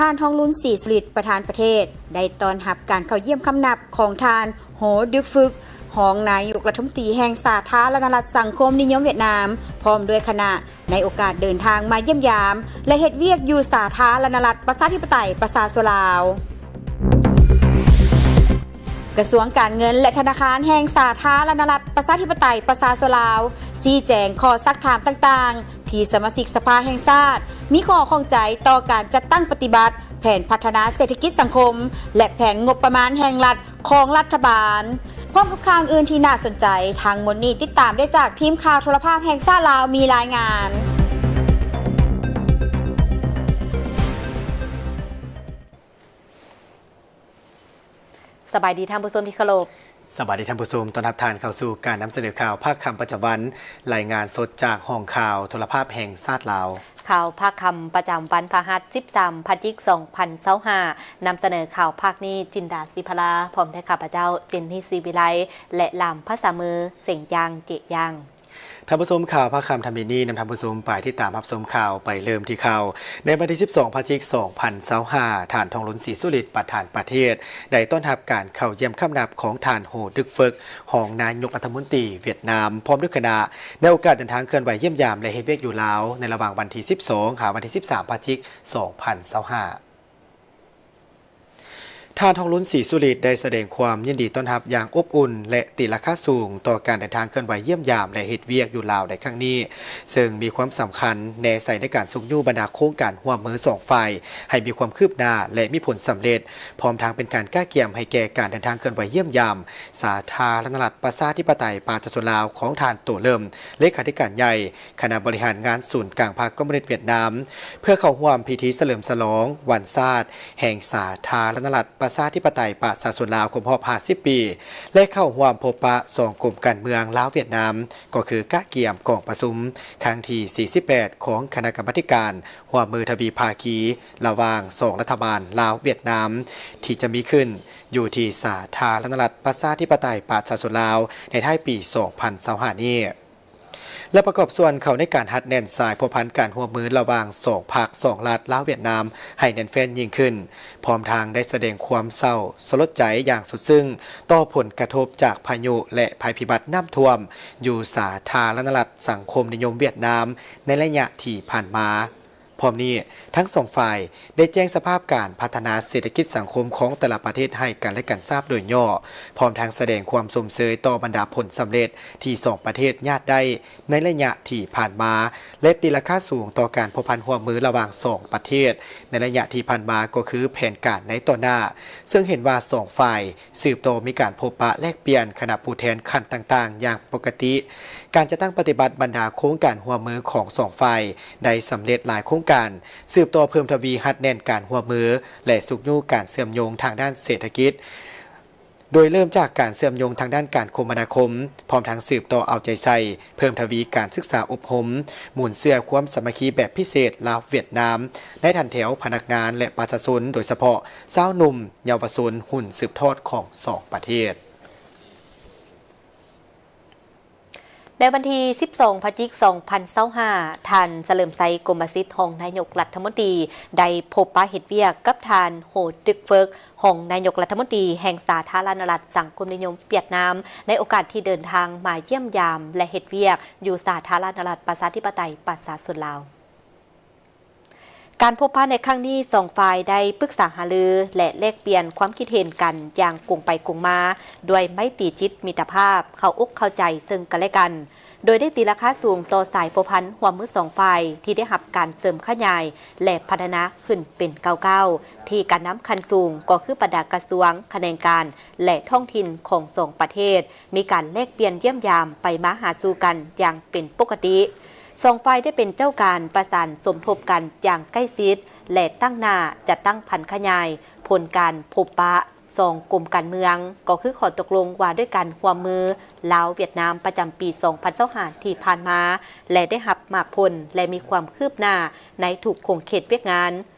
ທ່ານ ທອງລຸນ ສີສຸລິດ ປະທານປະເທດ ໄດ້ຕ້ອນຮັບການເຂົ້າຢ້ຽມຄຳນັບຂອງທ່ານ ໂຮ ດຶກຟຶກ ຮອງນາຍົກລັດຖະມົນຕີແຫ່ງສາທາລະນະລັດສັງຄົມນິຍົມຫວຽດນາມ ພ້ອມດ້ວຍຄະນະ ໃນໂອກາດເດີນທາງມາຢ້ຽມຢາມ ແລະ ເຮັດວຽກຢູ່ສາທາລະນະລັດປະຊາທິປະໄຕປະຊາຊົນລາວ. ກະຊວງການເງິນ ແລະ ທະນາຄານແຫ່ງສາທາລະນະລັດປະຊາທິປະໄຕປະຊາຊົນລາວ ຊີ້ແຈງຂໍ້ຊັກຖາມຕ່າງໆ ທີ່ສະມາຊິກສະພາແຫ່ງຊາດ ມີຂໍ້ຂ້ອງໃຈຕໍ່ການຈັດຕັ້ງປະຕິບັດແຜນພັດທະນາເສດຖະກິດສັງຄົມ ແລະ ແຜນງົບປະມານແຫ່ງລັດຂອງລັດຖະບານ. ພ້ອມກັບຂ່າວອື່ນໆທີ່ໜ້າສົນໃຈ, ທັງໝົດນີ້ຕິດຕາມໄດ້ຈາກທີມຂ່າວໂທລະພາບແຫ່ງຊາດລາວມີລາຍງານ. ສະບາຍດີທ່ານຜູ້ຊົມທີ່ເຄົາລົບ. ສະບາຍດີທ່ານຜູ້ຊົມ, ຕ້ອນຮັບທ່ານເຂົ້າສູ່ການນຳສະເໜີຂ່າວພາກຄ່ຳປະຈຳວັນ, ລາຍງານສົດຈາກຫ້ອງຂ່າວໂທລະພາບແຫ່ງຊາດລາວ. ຂ່າວພາກຄ່ຳປະຈຳວັນພະຫັດ ສິບສາມ ພະຈິກ ສອງພັນຊາວຫ້າ ນຳສະເໜີຂ່າວພາກນີ້ ຈິນດາ ສີພະລາ ພ້ອມດ້ວຍຂ້າພະເຈົ້າ ເຈນນີ ສີວິໄລ ແລະ ລາມພາສາມື ເສັງຢ່າງ ເຈະຢ່າງ. ທ່ານຜູ້ຊົມ, ຂ່າວພາກຄ່ຳທຳອິດນີ້ ນຳທ່ານຜູ້ຊົມໄປຕິດຕາມຮັບຊົມຂ່າວ. ໄປເລີ່ມທີ່ຂ່າວ. ໃນວັນທີ ສິບສອງ ພະຈິກ ສອງພັນຊາວຫ້າ ທ່ານ ທອງລຸນ ສີສຸລິດ ປະທານປະເທດ ໄດ້ຕ້ອນຮັບການເຂົ້າຢ້ຽມຄຳນັບຂອງທ່ານ ໂຮ ດຶກຟຶກ ຮອງນາຍົກລັດຖະມົນຕີຫວຽດນາມ ພ້ອມດ້ວຍຄະນະ ໃນໂອກາດເດີນທາງເຄື່ອນໄຫວຢ້ຽມຢາມ ແລະ ເຮັດວຽກຢູ່ລາວ ໃນລະຫວ່າງວັນທີ ສິບສອງ ຫາວັນທີ ສິບສາມ ພະຈິກ ສອງພັນຊາວຫ້າ. ທ່ານ ທອງລຸນ ສີສຸລິດ ໄດ້ສະແດງຄວາມຍິນດີຕ້ອນຮັບຢ່າງອົບອຸ່ນ ແລະ ຕີລາຄາສູງຕໍ່ການເດີນທາງເຄື່ອນໄຫວຢ້ຽມຢາມ ແລະ ເຮັດວຽກຢູ່ລາວໃນຄັ້ງນີ້ ເຊິ່ງມີຄວາມສຳຄັນແນໃສ່ໃນການຊຸກຍູ້ບັນດາໂຄງການຮ່ວມມືສອງຝ່າຍ ໃຫ້ມີຄວາມຄືບໜ້າ ແລະ ມີຜົນສຳເລັດ, ພ້ອມທັງເປັນການກະກຽມໃຫ້ແກ່ການເດີນທາງເຄື່ອນໄຫວຢ້ຽມຢາມ ສາທາລະນະລັດປະຊາທິປະໄຕປະຊາຊົນລາວ ຂອງທ່ານ ໂຕເລີມ ເລຂາທິການໃຫຍ່ ຄະນະບໍລິຫານງານສູນກາງພັກຄອມມູນິດຫວຽດນາມ ເພື່ອເຂົ້າຮ່ວມພິທີສະເຫຼີມສະຫຼອງວັນຊາດແຫ່ງສາທາລະນະລັດປະຊາທິປະໄຕປະຊາຊົນລາວ ຄົບຮອບ ຫ້າສິບ ປີ ແລະ ເຂົ້າຮ່ວມພົບປະສອງກົມການເມືອງລາວຫວຽດນາມ ກໍຄືກະກຽມກອງປະຊຸມຄັ້ງທີ ສີ່ສິບແປດ ຂອງຄະນະກຳມາທິການຮ່ວມມືທະວີພາຄີລະຫວ່າງສອງລັດຖະບານລາວຫວຽດນາມ ທີ່ຈະມີຂຶ້ນຢູ່ທີ່ສາທາລະນະລັດປະຊາທິປະໄຕປະຊາຊົນລາວ ໃນທ້າຍປີ ສອງພັນຊາວຫ້າ ນີ້. ແລະ ປະກອບສ່ວນເຂົ້າໃນການຮັດແໜ້ນສາຍພົວພັນການຮ່ວມມືລະຫວ່າງສອງພັກສອງລັດ ລາວ-ຫວຽດນາມ ໃຫ້ແໜ້ນແຟ້ນຍິ່ງຂຶ້ນ, ພ້ອມທັງໄດ້ສະແດງຄວາມເສົ້າສະຫຼົດໃຈຢ່າງສຸດຊຶ້ງຕໍ່ຜົນກະທົບຈາກພາຍຸ ແລະ ໄພພິບັດນ້ຳຖ້ວມຢູ່ສາທາລະນະລັດສັງຄົມນິຍົມຫວຽດນາມໃນໄລຍະທີ່ຜ່ານມາ. ພ້ອມນີ້, ທັງສອງຝ່າຍໄດ້ແຈ້ງສະພາບການພັດທະນາເສດຖະກິດສັງຄົມຂອງແຕ່ລະປະເທດໃຫ້ກັນ ແລະ ກັນຊາບໂດຍຫຍໍ້, ພ້ອມທັງສະແດງຄວາມຊົມເຊີຍຕໍ່ບັນດາຜົນສຳເລັດທີ່ສອງປະເທດຍາດໄດ້ໃນໄລຍະທີ່ຜ່ານມາ ແລະ ຕີລາຄາສູງຕໍ່ການພົວພັນຮ່ວມມືລະຫວ່າງສອງປະເທດໃນໄລຍະທີ່ຜ່ານມາ ກໍຄືແຜນການໃນຕໍ່ໜ້າ, ເຊິ່ງເຫັນວ່າສອງຝ່າຍ ສືບຕໍ່ມີການພົບປະແລກປ່ຽນຄະນະຜູ້ແທນຂັ້ນຕ່າງໆຢ່າງປົກກະຕິ. ການຈັດຕັ້ງປະຕິບັດບັນດາໂຄງການຮ່ວມມືຂອງສອງຝ່າຍໄດ້ສຳເລັດຫຼາຍໂຄງການ, ສືບຕໍ່ເພີ່ມທະວີຮັດແໜ້ນການຮ່ວມມື ແລະ ຊຸກຍູ້ການເຊື່ອມໂຍງທາງດ້ານເສດຖະກິດ, ໂດຍເລີ່ມຈາກການເຊື່ອມໂຍງທາງດ້ານການຄົມມະນາຄົມ, ພ້ອມທັງສືບຕໍ່ເອົາໃຈໃສ່ ເພີ່ມທະວີການສຶກສາອົບຮົມ, ໝູນເຊື້ອຄວາມສາມັກຄີແບບພິເສດລາວ-ຫວຽດນາມ ໃນຖັນແຖວພະນັກງານ ແລະ ປະຊາຊົນ, ໂດຍສະເພາະຊາວໜຸ່ມ, ເຍົາວະຊົນ, ຮຸ່ນສືບທອດຂອງສອງປະເທດ. ໃນວັນທີ ສິບສອງ ພະຈິກ ສອງພັນຊາວຫ້າ ທ່ານ ສະເຫຼີມໄຊ ກົມມະສິດ ຮອງນາຍົກລັດຖະມົນຕີ ໄດ້ພົບປະເຮັດວຽກກັບທ່ານ ໂຮ ດຶກເຟີກ ຮອງນາຍົກລັດຖະມົນຕີແຫ່ງສາທາລະນະລັດສັງຄົມນິຍົມຫວຽດນາມ ໃນໂອກາດທີ່ເດີນທາງມາຢ້ຽມຢາມ ແລະ ເຮັດວຽກຢູ່ສາທາລະນະລັດປະຊາທິປະໄຕປະຊາຊົນລາວ. ການພົບປະໃນຄັ້ງນີ້ ສອງຝ່າຍໄດ້ປຶກສາຫາລື ແລະ ແລກປ່ຽນຄວາມຄິດເຫັນກັນຢ່າງກົງໄປກົງມາ ດ້ວຍໄມຕີຈິດມິດຕະພາບ, ເຂົ້າອົກເຂົ້າໃຈເຊິ່ງກັນແລະກັນ, ໂດຍໄດ້ຕີລາຄາສູງຕໍ່ສາຍພົວພັນຮ່ວມມືສອງຝ່າຍ ທີ່ໄດ້ຮັບການເສີມຂະຫຍາຍ ແລະ ພັດທະນາຂຶ້ນເປັນກ້າວໆ ທີ່ການນຳຂັ້ນສູງ ກໍຄືບັນດາກະຊວງ, ຂະແໜງການ ແລະ ທ້ອງຖິ່ນຂອງສອງປະເທດ ມີການແລກປ່ຽນຢ້ຽມຢາມໄປມາຫາສູ່ກັນຢ່າງເປັນປົກກະຕິ. ສອງຝ່າຍໄດ້ເປັນເຈົ້າການປະສານສົມທົບກັນຢ່າງໃກ້ຊິດ ແລະ ຕັ້ງໜ້າຈັດຕັ້ງຜັນຂະຫຍາຍຜົນການພົບປະສອງກົມການເມືອງ, ກໍຄືຂໍ້ຕົກລົງວ່າດ້ວຍການຮ່ວມມືລາວ-ຫວຽດນາມ ປະຈຳປີ ສອງພັນຊາວຫ້າ ທີ່ຜ່ານມາ ແລະ ໄດ້ຮັບໝາກຜົນ ແລະ ມີຄວາມຄືບໜ້າໃນທຸກຂົງເຂດວຽກງານ.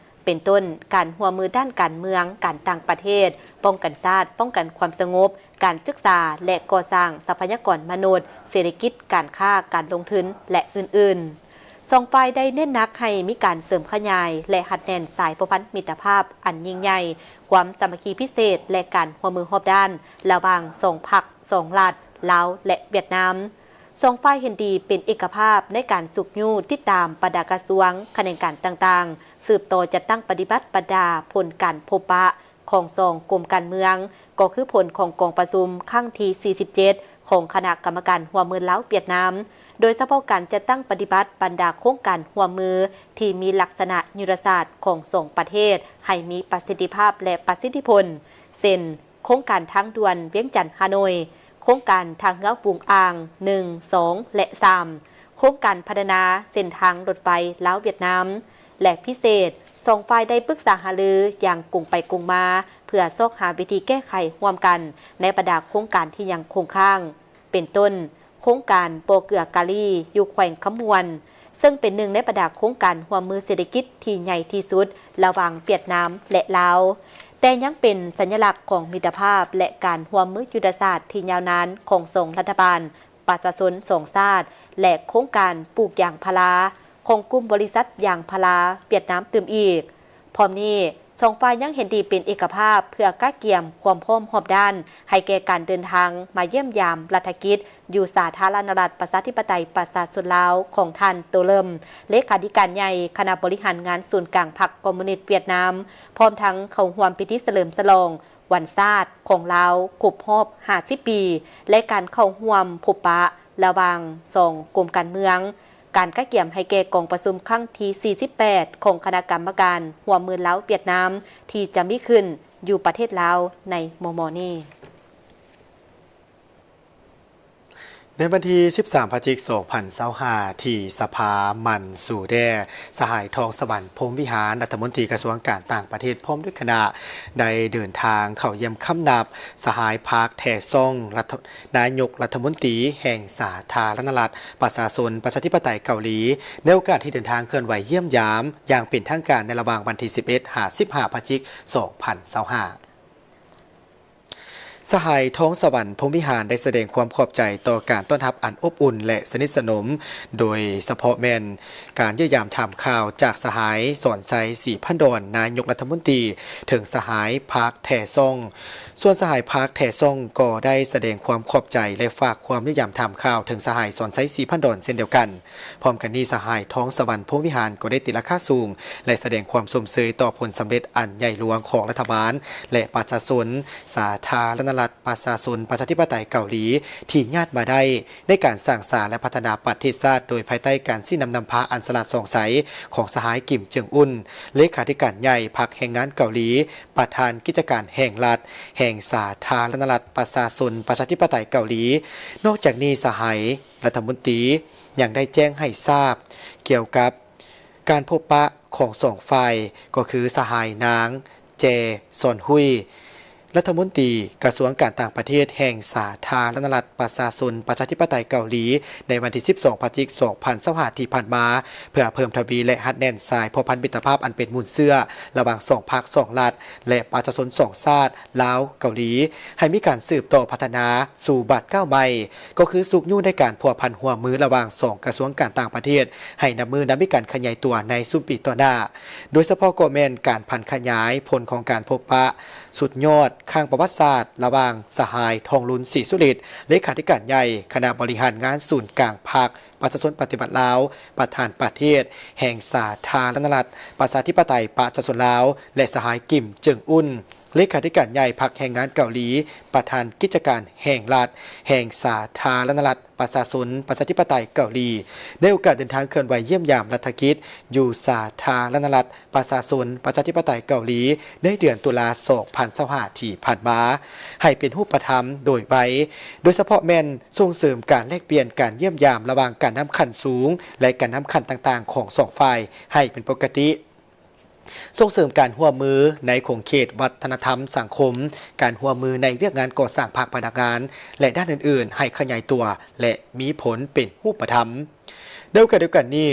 ເປັນຕົ້ນ ການຮ່ວມມືດ້ານການເມືອງ, ການຕ່າງປະເທດ, ປ້ອງກັນຊາດ, ປ້ອງກັນຄວາມສະຫງົບ, ການສຶກສາ ແລະ ກໍ່ສ້າງຊັບພະຍາກອນມະນຸດ, ເສດຖະກິດ, ການຄ້າ, ການລົງທຶນ ແລະ ອື່ນໆ. ສອງຝ່າຍໄດ້ເນັ້ນໜັກໃຫ້ມີການເສີມຂະຫຍາຍ ແລະ ຮັດແໜ້ນສາຍພົວພັນມິດຕະພາບອັນຍິ່ງໃຫຍ່, ຄວາມສາມັກຄີພິເສດ ແລະ ການຮ່ວມມືຮອບດ້ານລະຫວ່າງສອງພັກ, ສອງລັດ, ລາວ ແລະ ຫວຽດນາມ. ສອງຝ່າຍເຫັນດີເປັນເອກະພາບໃນການຊຸກຍູ້ຕິດຕາມບັນດາກະຊວງ, ຂະແໜງການຕ່າງໆ, ສືບຕໍ່ຈັດຕັ້ງປະຕິບັດບັນດາຜົນການພົບປະ ຂອງສອງກົມການເມືອງ, ກໍຄືຜົນຂອງກອງປະຊຸມຄັ້ງທີສີ່ສິບເຈັດ ຂອງຄະນະກຳມະການຮ່ວມມືລາວ-ຫວຽດນາມ, ໂດຍສະເພາະການຈັດຕັ້ງປະຕິບັດບັນດາໂຄງການຮ່ວມມືທີ່ມີລັກສະນະຍຸດທະສາດຂອງສອງປະເທດໃຫ້ມີປະສິດທິພາບ ແລະ ປະສິດທິຜົນ, ເຊັ່ນ ໂຄງການທາງດ່ວນວຽງຈັນ-ຮ່າໂນ້ຍ, ໂຄງການທ່າເຮືອຫວຸງອາງ ໜຶ່ງ, ສອງ ແລະ ສາມ, ໂຄງການພັດທະນາເສັ້ນທາງລົດໄຟລາວ-ຫວຽດນາມ ແລະ ພິເສດ, ສອງຝ່າຍໄດ້ປຶກສາຫາລືຢ່າງກົງໄປກົງມາ ເພື່ອຊອກຫາວິທີແກ້ໄຂຮ່ວມກັນໃນບັນດາໂຄງການທີ່ຍັງຄົງຄ້າງ, ເປັນຕົ້ນ ໂຄງການບໍ່ເກືອກາລີຢູ່ແຂວງຄຳມ່ວນ, ເຊິ່ງເປັນໜຶ່ງໃນບັນດາໂຄງການຮ່ວມມືເສດຖະກິດທີ່ໃຫຍ່ທີ່ສຸດລະຫວ່າງຫວຽດນາມ ແລະ ລາວ, ແຕ່ຍັງເປັນສັນຍະລັກຂອງມິດຕະພາບ ແລະ ການຮ່ວມມືຍຸດທະສາດທີ່ຍາວນານຂອງສອງລັດຖະບານ, ປະຊາຊົນສອງຊາດ ແລະ ໂຄງການປູກຢາງພາລາຂອງກຸ່ມບໍລິສັດຢາງພາລາຫວຽດນາມຕື່ມອີກ. ພ້ອມນີ້, ສອງຝ່າຍຍັງເຫັນດີເປັນເອກະພາບເພື່ອກະກຽມຄວາມພ້ອມຮອບດ້ານໃຫ້ແກ່ການເດີນທາງມາຢ້ຽມຢາມລັດຖະກິດຢູ່ສາທາລະນະລັດປະຊາທິປະໄຕປະຊາຊົນລາວຂອງທ່ານ ໂຕເລີມ ເລຂາທິການໃຫຍ່ຄະນະບໍລິຫານງານສູນກາງພັກຄອມມູນິດຫວຽດນາມ, ພ້ອມທັງເຂົ້າຮ່ວມພິທີສະເຫຼີມສະຫຼອງ ວັນຊາດຂອງລາວຄົບຮອບຫ້າສິບປີ ແລະ ການເຂົ້າຮ່ວມພົບປະລະຫວ່າງສອງກົມການເມືອງ, ການກະກຽມໃຫ້ແກ່ກອງປະຊຸມຄັ້ງທີສີ່ສິບແປດ ຂອງຄະນະກຳມະການຮ່ວມມືລາວ-ຫວຽດນາມ ທີ່ຈະມີຂຶ້ນຢູ່ປະເທດລາວໃນມໍ່ໆນີ້. ໃນວັນທີສິບສາມ ພະຈິກ ສອງພັນຊາວຫ້າ ທີ່ສະພາໝັ້ນຊູແດ່, ສະຫາຍ ທອງສະຫວັນ ພົມວິຫານ ລັດຖະມົນຕີກະຊວງການຕ່າງປະເທດ ພ້ອມດ້ວຍຄະນະ ໄດ້ເດີນທາງເຂົ້າຢ້ຽມຄຳນັບ ສະຫາຍ ພາກ ແທຊອງ ລັດຖະ ນາຍົກລັດຖະມົນຕີແຫ່ງສາທາລະນະລັດປະຊາຊົນປະຊາທິປະໄຕເກົາຫຼີ ໃນໂອກາດທີ່ເດີນທາງເຄື່ອນໄຫວຢ້ຽມຢາມຢ່າງເປັນທາງການໃນລະຫວ່າງວັນທີສິບເອັດ ຫາ ສິບຫ້າ ພະຈິກ ສອງພັນຊາວຫ້າ. ສະຫາຍ ທອງສະຫວັນ ພົມວິຫານ ໄດ້ສະແດງຄວາມຂອບໃຈຕໍ່ການຕ້ອນຮັບອັນອົບອຸ່ນ ແລະ ສະໜິດສະໜົມ, ໂດຍສະເພາະແມ່ນການຢ້ຽມຢາມຖາມຂ່າວຈາກສະຫາຍ ສອນໄຊ ສີພັນດອນ ນາຍົກລັດຖະມົນຕີ ເຖິງສະຫາຍ ພາກ ແທຊອງ. ສ່ວນສະຫາຍ ພາກ ແທຊອງ ກໍໄດ້ສະແດງຄວາມຂອບໃຈ ແລະ ຝາກຄວາມຢ້ຽມຢາມຖາມຂ່າວເຖິງສະຫາຍ ສອນໄຊ ສີພັນດອນ ເຊັ່ນດຽວກັນ. ພ້ອມກັນນີ້, ສະຫາຍ ທອງສະຫວັນ ພົມວິຫານ ກໍໄດ້ຕີລາຄາສູງ ແລະ ສະແດງຄວາມຊົມເຊີຍຕໍ່ຜົນສຳເລັດອັນໃຫຍ່ຫຼວງຂອງລັດຖະບານ ແລະ ປະຊາຊົນ ສາທາລະນະລັດປະຊາຊົນປະຊາທິປະໄຕເກົາຫຼີ ທີ່ຍາດມາໄດ້ໃນການສ້າງສາ ແລະ ພັດທະນາປະເທດຊາດ ໂດຍພາຍໃຕ້ການຊີ້ນຳນຳພາອັນສະຫຼາດສ່ອງໃສຂອງສະຫາຍ ກິມ ເຈິງອຸນ ເລຂາທິການໃຫຍ່ພັກແຮງງານເກົາຫຼີ, ປະທານກິດຈະການແຫ່ງລັດ ແຫ່ງສາທາລະນະລັດປະຊາຊົນປະຊາທິປະໄຕເກົາຫຼີ. ນອກຈາກນີ້, ສະຫາຍລັດຖະມົນຕີຍັງໄດ້ແຈ້ງໃຫ້ຊາບກ່ຽວກັບການພົບປະຂອງສອງຝ່າຍ, ກໍຄືສະຫາຍນາງ ແຈ ຊອນຮຸຍ ລັດຖະມົນຕີກະຊວງການຕ່າງປະເທດແຫ່ງສາທາລະນະລັດປະຊາຊົນປະຊາທິປະໄຕເກົາຫຼີ ໃນວັນທີສິບສອງ ພະຈິກ ສອງພັນຊາວຫ້າ ທີ່ຜ່ານມາ, ເພື່ອເພີ່ມທະວີ ແລະ ຮັດແໜ້ນສາຍພົວພັນມິດຕະພາບອັນເປັນມູນເຊື້ອລະຫວ່າງສອງພັກ, ສອງລັດ ແລະ ປະຊາຊົນສອງຊາດ ລາວ-ເກົາຫຼີ ໃຫ້ມີການສືບຕໍ່ພັດທະນາສູ່ບາດກ້າວໃໝ່, ກໍຄືຊຸກຍູ້ໃນການພົວພັນຮ່ວມມືລະຫວ່າງສອງກະຊວງການຕ່າງປະເທດ ໃຫ້ນັບມື້ນັບມີການຂະຫຍາຍຕົວໃນຊຸມປີຕໍ່ໜ້າ, ໂດຍສະເພາະກໍແມ່ນການຜັນຂະຫຍາຍຜົນຂອງການພົບປະສຸດຍອດຄັ້ງປະຫວັດສາດ ລະຫວ່າງສະຫາຍ ທອງລຸນ ສີສຸລິດ ເລຂາທິການໃຫຍ່ຄະນະບໍລິຫານງານສູນກາງພັກປະຊາຊົນປະຕິວັດລາວ, ປະທານປະເທດແຫ່ງສາທາລະນະລັດປະຊາທິປະໄຕປະຊາຊົນລາວ ແລະ ສະຫາຍ ກິມ ເຈິງອຸນ ເລຂາທິການໃຫຍ່ພັກແຮງງານເກົາຫຼີ, ປະທານກິດຈະການແຫ່ງລັດ ແຫ່ງສາທາລະນະລັດປະຊາຊົນປະຊາທິປະໄຕເກົາຫຼີ ໃນໂອກາດເດີນທາງເຄື່ອນໄຫວຢ້ຽມຢາມລັດຖະກິດຢູ່ສາທາລະນະລັດປະຊາຊົນປະຊາທິປະໄຕເກົາຫຼີ ໃນເດືອນຕຸລາ ສອງພັນຊາວຫ້າ ທີ່ຜ່ານມາ ໃຫ້ເປັນຮູບປະທຳໂດຍໄວ, ໂດຍສະເພາະແມ່ນສົ່ງເສີມການແລກປ່ຽນການຢ້ຽມຢາມລະຫວ່າງການນຳຂັ້ນສູງ ແລະ ການນຳຂັ້ນຕ່າງໆຂອງສອງຝ່າຍໃຫ້ເປັນປົກກະຕິ. ສົ່ງເສີມການຮ່ວມມືໃນຂົງເຂດວັດທະນະທຳສັງຄົມ, ການຮ່ວມມືໃນວຽກງານກໍ່ສ້າງພາກພະນັກງານ ແລະ ດ້ານອື່ນໆ ໃຫ້ຂະຫຍາຍຕົວ ແລະ ມີຜົນເປັນຮູບປະທຳ. ໃນໂອກາດດຽວກັນນີ້,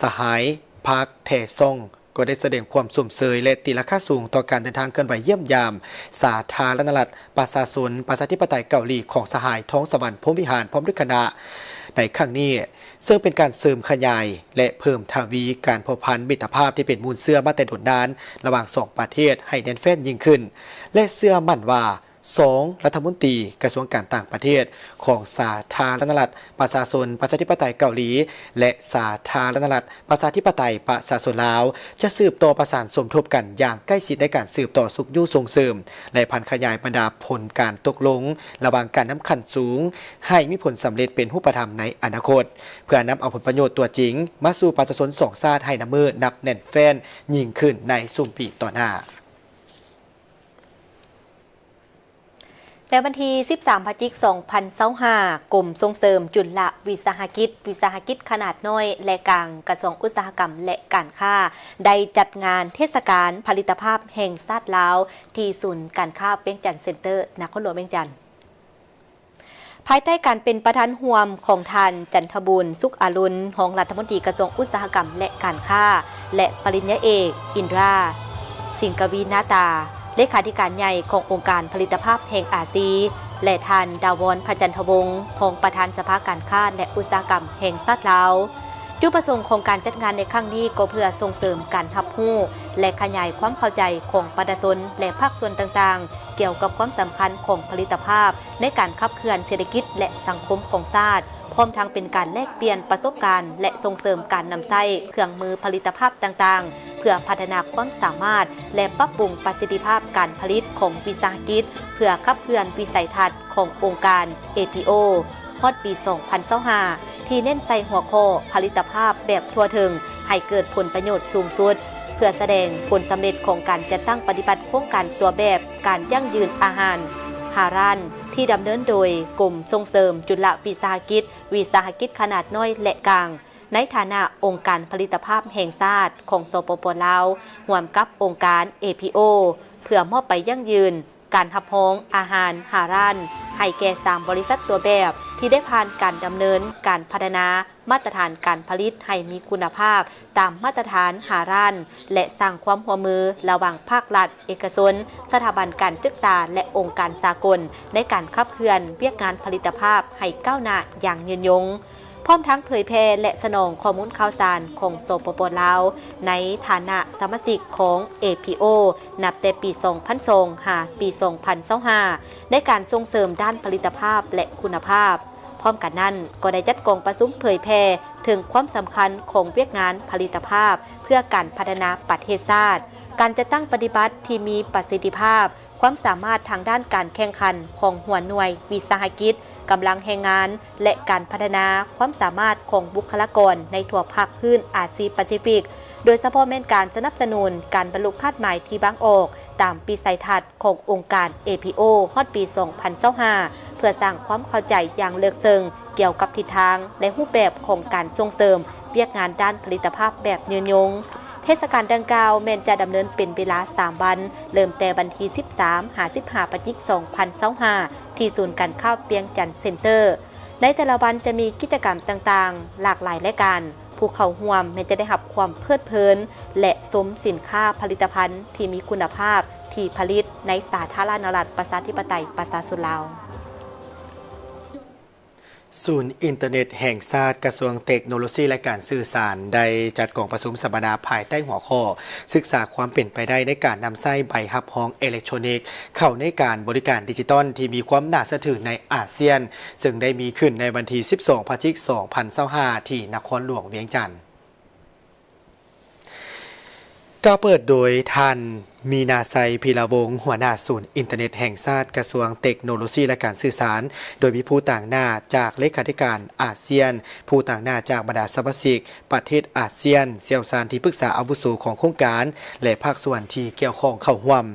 ສະຫາຍ ພາກ ແທຊອງ ກໍໄດ້ສະແດງຄວາມຊົມເຊີຍ ແລະ ຕີລາຄາສູງຕໍ່ການເດີນທາງເຄື່ອນໄຫວຢ້ຽມຢາມສາທາລະນະລັດປະຊາຊົນປະຊາທິປະໄຕເກົາຫຼີຂອງສະຫາຍ ທອງສະຫວັນ ພົມວິຫານ ພ້ອມດ້ວຍຄະນະ. ໃນຄັ້ງນີ້ ເຊິ່ງເປັນການເສີມຂະຫຍາຍ ແລະ ເພີ່ມທະວີການພົວພັນມິດຕະພາບທີ່ເປັນມູນເຊື້ອມາແຕ່ດົນນານ ລະຫວ່າງສອງປະເທດໃຫ້ແໜ້ນແຟ້ນຍິ່ງຂຶ້ນ ແລະ ເຊື່ອໝັ້ນວ່າ ສອງລັດຖະມົນຕີກະຊວງການຕ່າງປະເທດຂອງສາທາລະນະລັດ ປະຊາຊົນປະຊາທິປະໄຕເກົາຫຼີ ແລະ ສາທາລະນະລັດ ປະຊາທິປະໄຕປະຊາຊົນລາວ ຈະສືບຕໍ່ປະສານສົມທົບກັນຢ່າງໃກ້ຊິດໃນການສືບຕໍ່ຊຸກຍູ້ສົ່ງເສີມ ແລະ ຜັນຂະຫຍາຍບັນດາຜົນການຕົກລົງລະຫວ່າງການນຳຂັ້ນສູງ ໃຫ້ມີຜົນສຳເລັດເປັນຮູບປະທຳໃນອະນາຄົດ ເພື່ອນຳເອົາຜົນປະໂຫຍດຕົວຈິງມາສູ່ປະຊາຊົນສອງຊາດໃຫ້ນັບມື້ນັບແໜ້ນແຟ້ນຍິ່ງຂຶ້ນໃນຊຸມປີຕໍ່ໜ້າ. ໃນວັນທີສິບສາມ ພະຈິກ ສອງພັນຊາວຫ້າ ກົມສົ່ງເສີມຈຸລະວິສາຫະກິດ, ວິສາຫະກິດຂະໜາດນ້ອຍ ແລະ ກາງ ກະຊວງອຸດສາຫະກຳ ແລະ ການຄ້າ ໄດ້ຈັດງານເທດສະການຜະລິດຕະພາບແຫ່ງຊາດລາວ ທີ່ສູນການຄ້າວຽງຈັນເຊັນເຕີ ນະຄອນຫຼວງວຽງຈັນ. ພາຍໃຕ້ການເປັນປະທານຮ່ວມຂອງທ່ານ ຈັນທະບູນ ສຸກອາລຸນ ຮອງລັດຖະມົນຕີກະຊວງອຸດສາຫະກຳ ແລະ ການຄ້າ ແລະ ປະລິນຍາເອກ ອິນດຣາ ສິງກະວີນາຕາ ເລຂາທິການໃຫຍ່ຂອງອົງການຜະລິດຕະພາບແຫ່ງອາຊີ ແລະ ທ່ານ ດາວອນ ພະຈັນທະວົງ ຮອງປະທານສະພາການຄ້າ ແລະ ອຸດສາຫະກຳແຫ່ງຊາດລາວ. ຈຸດປະສົງຂອງການຈັດງານໃນຄັ້ງນີ້ກໍເພື່ອສົ່ງເສີມການຮັບຮູ້ ແລະ ຂະຫຍາຍຄວາມເຂົ້າໃຈຂອງປະຊາຊົນ ແລະ ພາກສ່ວນຕ່າງໆ ກ່ຽວກັບຄວາມສຳຄັນຂອງຜະລິດຕະພາບໃນການຂັບເຄື່ອນເສດຖະກິດ ແລະ ສັງຄົມຂອງຊາດ, ພ້ອມທັງເປັນການແລກປ່ຽນປະສົບການ ແລະ ສົ່ງເສີມການນຳໃຊ້ເຄື່ອງມືຜະລິດຕະພາບຕ່າງໆ ເພື່ອພັດທະນາຄວາມສາມາດ ແລະ ປັບປຸງປະສິດທິພາບການຜະລິດຂອງວິສາຫະກິດ ເພື່ອຂັບເຄື່ອນວິໄສທັດຂອງອົງການ ເອພີໂອ ຮອດປີສອງພັນຊາວຫ້າ ທີ່ເນັ້ນໃສ່ຫົວຂໍ້ຜະລິດຕະພາບແບບທົ່ວເຖິງໃຫ້ເກີດຜົນປະໂຫຍດສູງສຸດ, ເພື່ອສະແດງຜົນສຳເລັດຂອງການຈັດຕັ້ງປະຕິບັດໂຄງການຕົວແບບການຢັ້ງຢືນອາຫານຮາລານ ທີ່ດຳເນີນໂດຍກົມສົ່ງເສີມຈຸລະວິສາຫະກິດ, ວິສາຫະກິດຂະໜາດນ້ອຍ ແລະ ກາງ ໃນຖານະອົງການຜະລິດຕະພາບແຫ່ງຊາດຂອງ ສປປ ລາວ ຮ່ວມກັບອົງການ ເອພີໂອ ເພື່ອມອບໃບຢັ້ງຢືນ ການຮັບຮອງອາຫານຮາລານ ໃຫ້ແກ່ສາມບໍລິສັດຕົວແບບ ທີ່ໄດ້ຜ່ານການດຳເນີນການພັດທະນາມາດຕະຖານການຜະລິດໃຫ້ມີຄຸນນະພາບຕາມມາດຕະຖານຮາລານ ແລະ ສ້າງຄວາມຮ່ວມມືລະຫວ່າງພາກລັດ, ເອກະຊົນ, ສະຖາບັນການສຶກສາ ແລະ ອົງການສາກົນ ໃນການຂັບເຄື່ອນວຽກງານຜະລິດຕະພາບໃຫ້ກ້າວໜ້າຢ່າງຍືນຍົງ. ພ້ອມທັງເຜີຍແຜ່ ແລະ ສະໜອງຂໍ້ມູນຂ່າວສານຂອງ ສປປ ລາວ ໃນຖານະສະມາຊິກຂອງ ເອພີໂອ ນັບແຕ່ປີສອງພັນສອງ ຫາປີສອງພັນຊາວຫ້າ ໃນການສົ່ງເສີມດ້ານຜະລິດຕະພາບ ແລະ ຄຸນນະພາບ. ພ້ອມກັນນັ້ນ ກໍໄດ້ຈັດກອງປະຊຸມເຜີຍແຜ່ເຖິງຄວາມສຳຄັນຂອງວຽກງານຜະລິດຕະພາບເພື່ອການພັດທະນາປະເທດຊາດ, ການຈັດຕັ້ງປະຕິບັດທີ່ມີປະສິດທິພາບ, ຄວາມສາມາດທາງດ້ານການແຂ່ງຂັນຂອງຫົວໜ່ວຍວິສາຫະກິດ, ກຳລັງແຮງງານ ແລະ ການພັດທະນາຄວາມສາມາດຂອງບຸກຄະລາກອນໃນທົ່ວພາກພື້ນອາຊີປາຊີຟິກ, ໂດຍສະເພາະແມ່ນການສະໜັບສະໜູນການບັນລຸຄາດໝາຍທີ່ວາງອອກຕາມວິໄສທັດຂອງອົງການ ເອພີໂອ ຮອດປີສອງພັນຊາວຫ້າ ເພື່ອສ້າງຄວາມເຂົ້າໃຈຢ່າງເລິກເຊິ່ງ ກ່ຽວກັບທິດທາງ ແລະ ຮູບແບບຂອງການສົ່ງເສີມວຽກງານດ້ານຜະລິດຕະພາບແບບຍືນຍົງ. ເທດສະການດັ່ງກ່າວແມ່ນຈະດຳເນີນເປັນເວລາສາມວັນ, ເລີ່ມແຕ່ວັນທີສິບສາມ ຫາ ສິບຫ້າ ພະຈິກ ສອງພັນຊາວຫ້າ ທີ່ສູນການຄ້າວຽງຈັນເຊັນເຕີ. ໃນແຕ່ລະວັນຈະມີກິດຈະກຳຕ່າງໆ ຫຼາກຫຼາຍລາຍການ, ຜູ້ເຂົ້າຮ່ວມແມ່ນຈະໄດ້ຮັບຄວາມເພີດເພີນ ແລະ ຊົມສິນຄ້າຜະລິດຕະພັນທີ່ມີຄຸນນະພາບທີ່ຜະລິດໃນສາທາລະນະລັດ ປະຊາທິປະໄຕ ປະຊາຊົນລາວ. ສູນອິນເຕີເນັດແຫ່ງຊາດ ກະຊວງເຕັກໂນໂລຊີ ແລະ ການສື່ສານ ໄດ້ຈັດກອງປະຊຸມສຳມະນາພາຍໃຕ້ຫົວຂໍ້ ສຶກສາຄວາມເປັນໄປໄດ້ໃນການນຳໃຊ້ໃບຮັບຮອງເອເລັກໂທຣນິກ ເຂົ້າໃນການບໍລິການດິຈິຕອນທີ່ມີຄວາມໜ້າເຊື່ອຖືໃນອາຊຽນ, ເຊິ່ງໄດ້ມີຂຶ້ນໃນວັນທີສິບສອງ ພະຈິກ ສອງພັນຊາວຫ້າ ທີ່ນະຄອນຫຼວງວຽງຈັນ. ກ່າວເປີດໂດຍທ່ານ ມີນາໄຊ ພີລະວົງ ຫົວໜ້າສູນອິນເຕີເນັດແຫ່ງຊາດ ກະຊວງເຕັກໂນໂລຊີ ແລະ ການສື່ສານ, ໂດຍມີຜູ້ຕາງໜ້າຈາກເລຂາທິການອາຊຽນ, ຜູ້ຕາງໜ້າຈາກບັນດາສະມາຊິກປະເທດອາຊຽນ, ຊ່ຽວຊານທີ່ປຶກສາອາວຸໂສຂອງໂຄງການ ແລະ ພາກສ່ວນທີ່ກ່ຽວຂ້ອງເຂົ້າຮ່ວມ.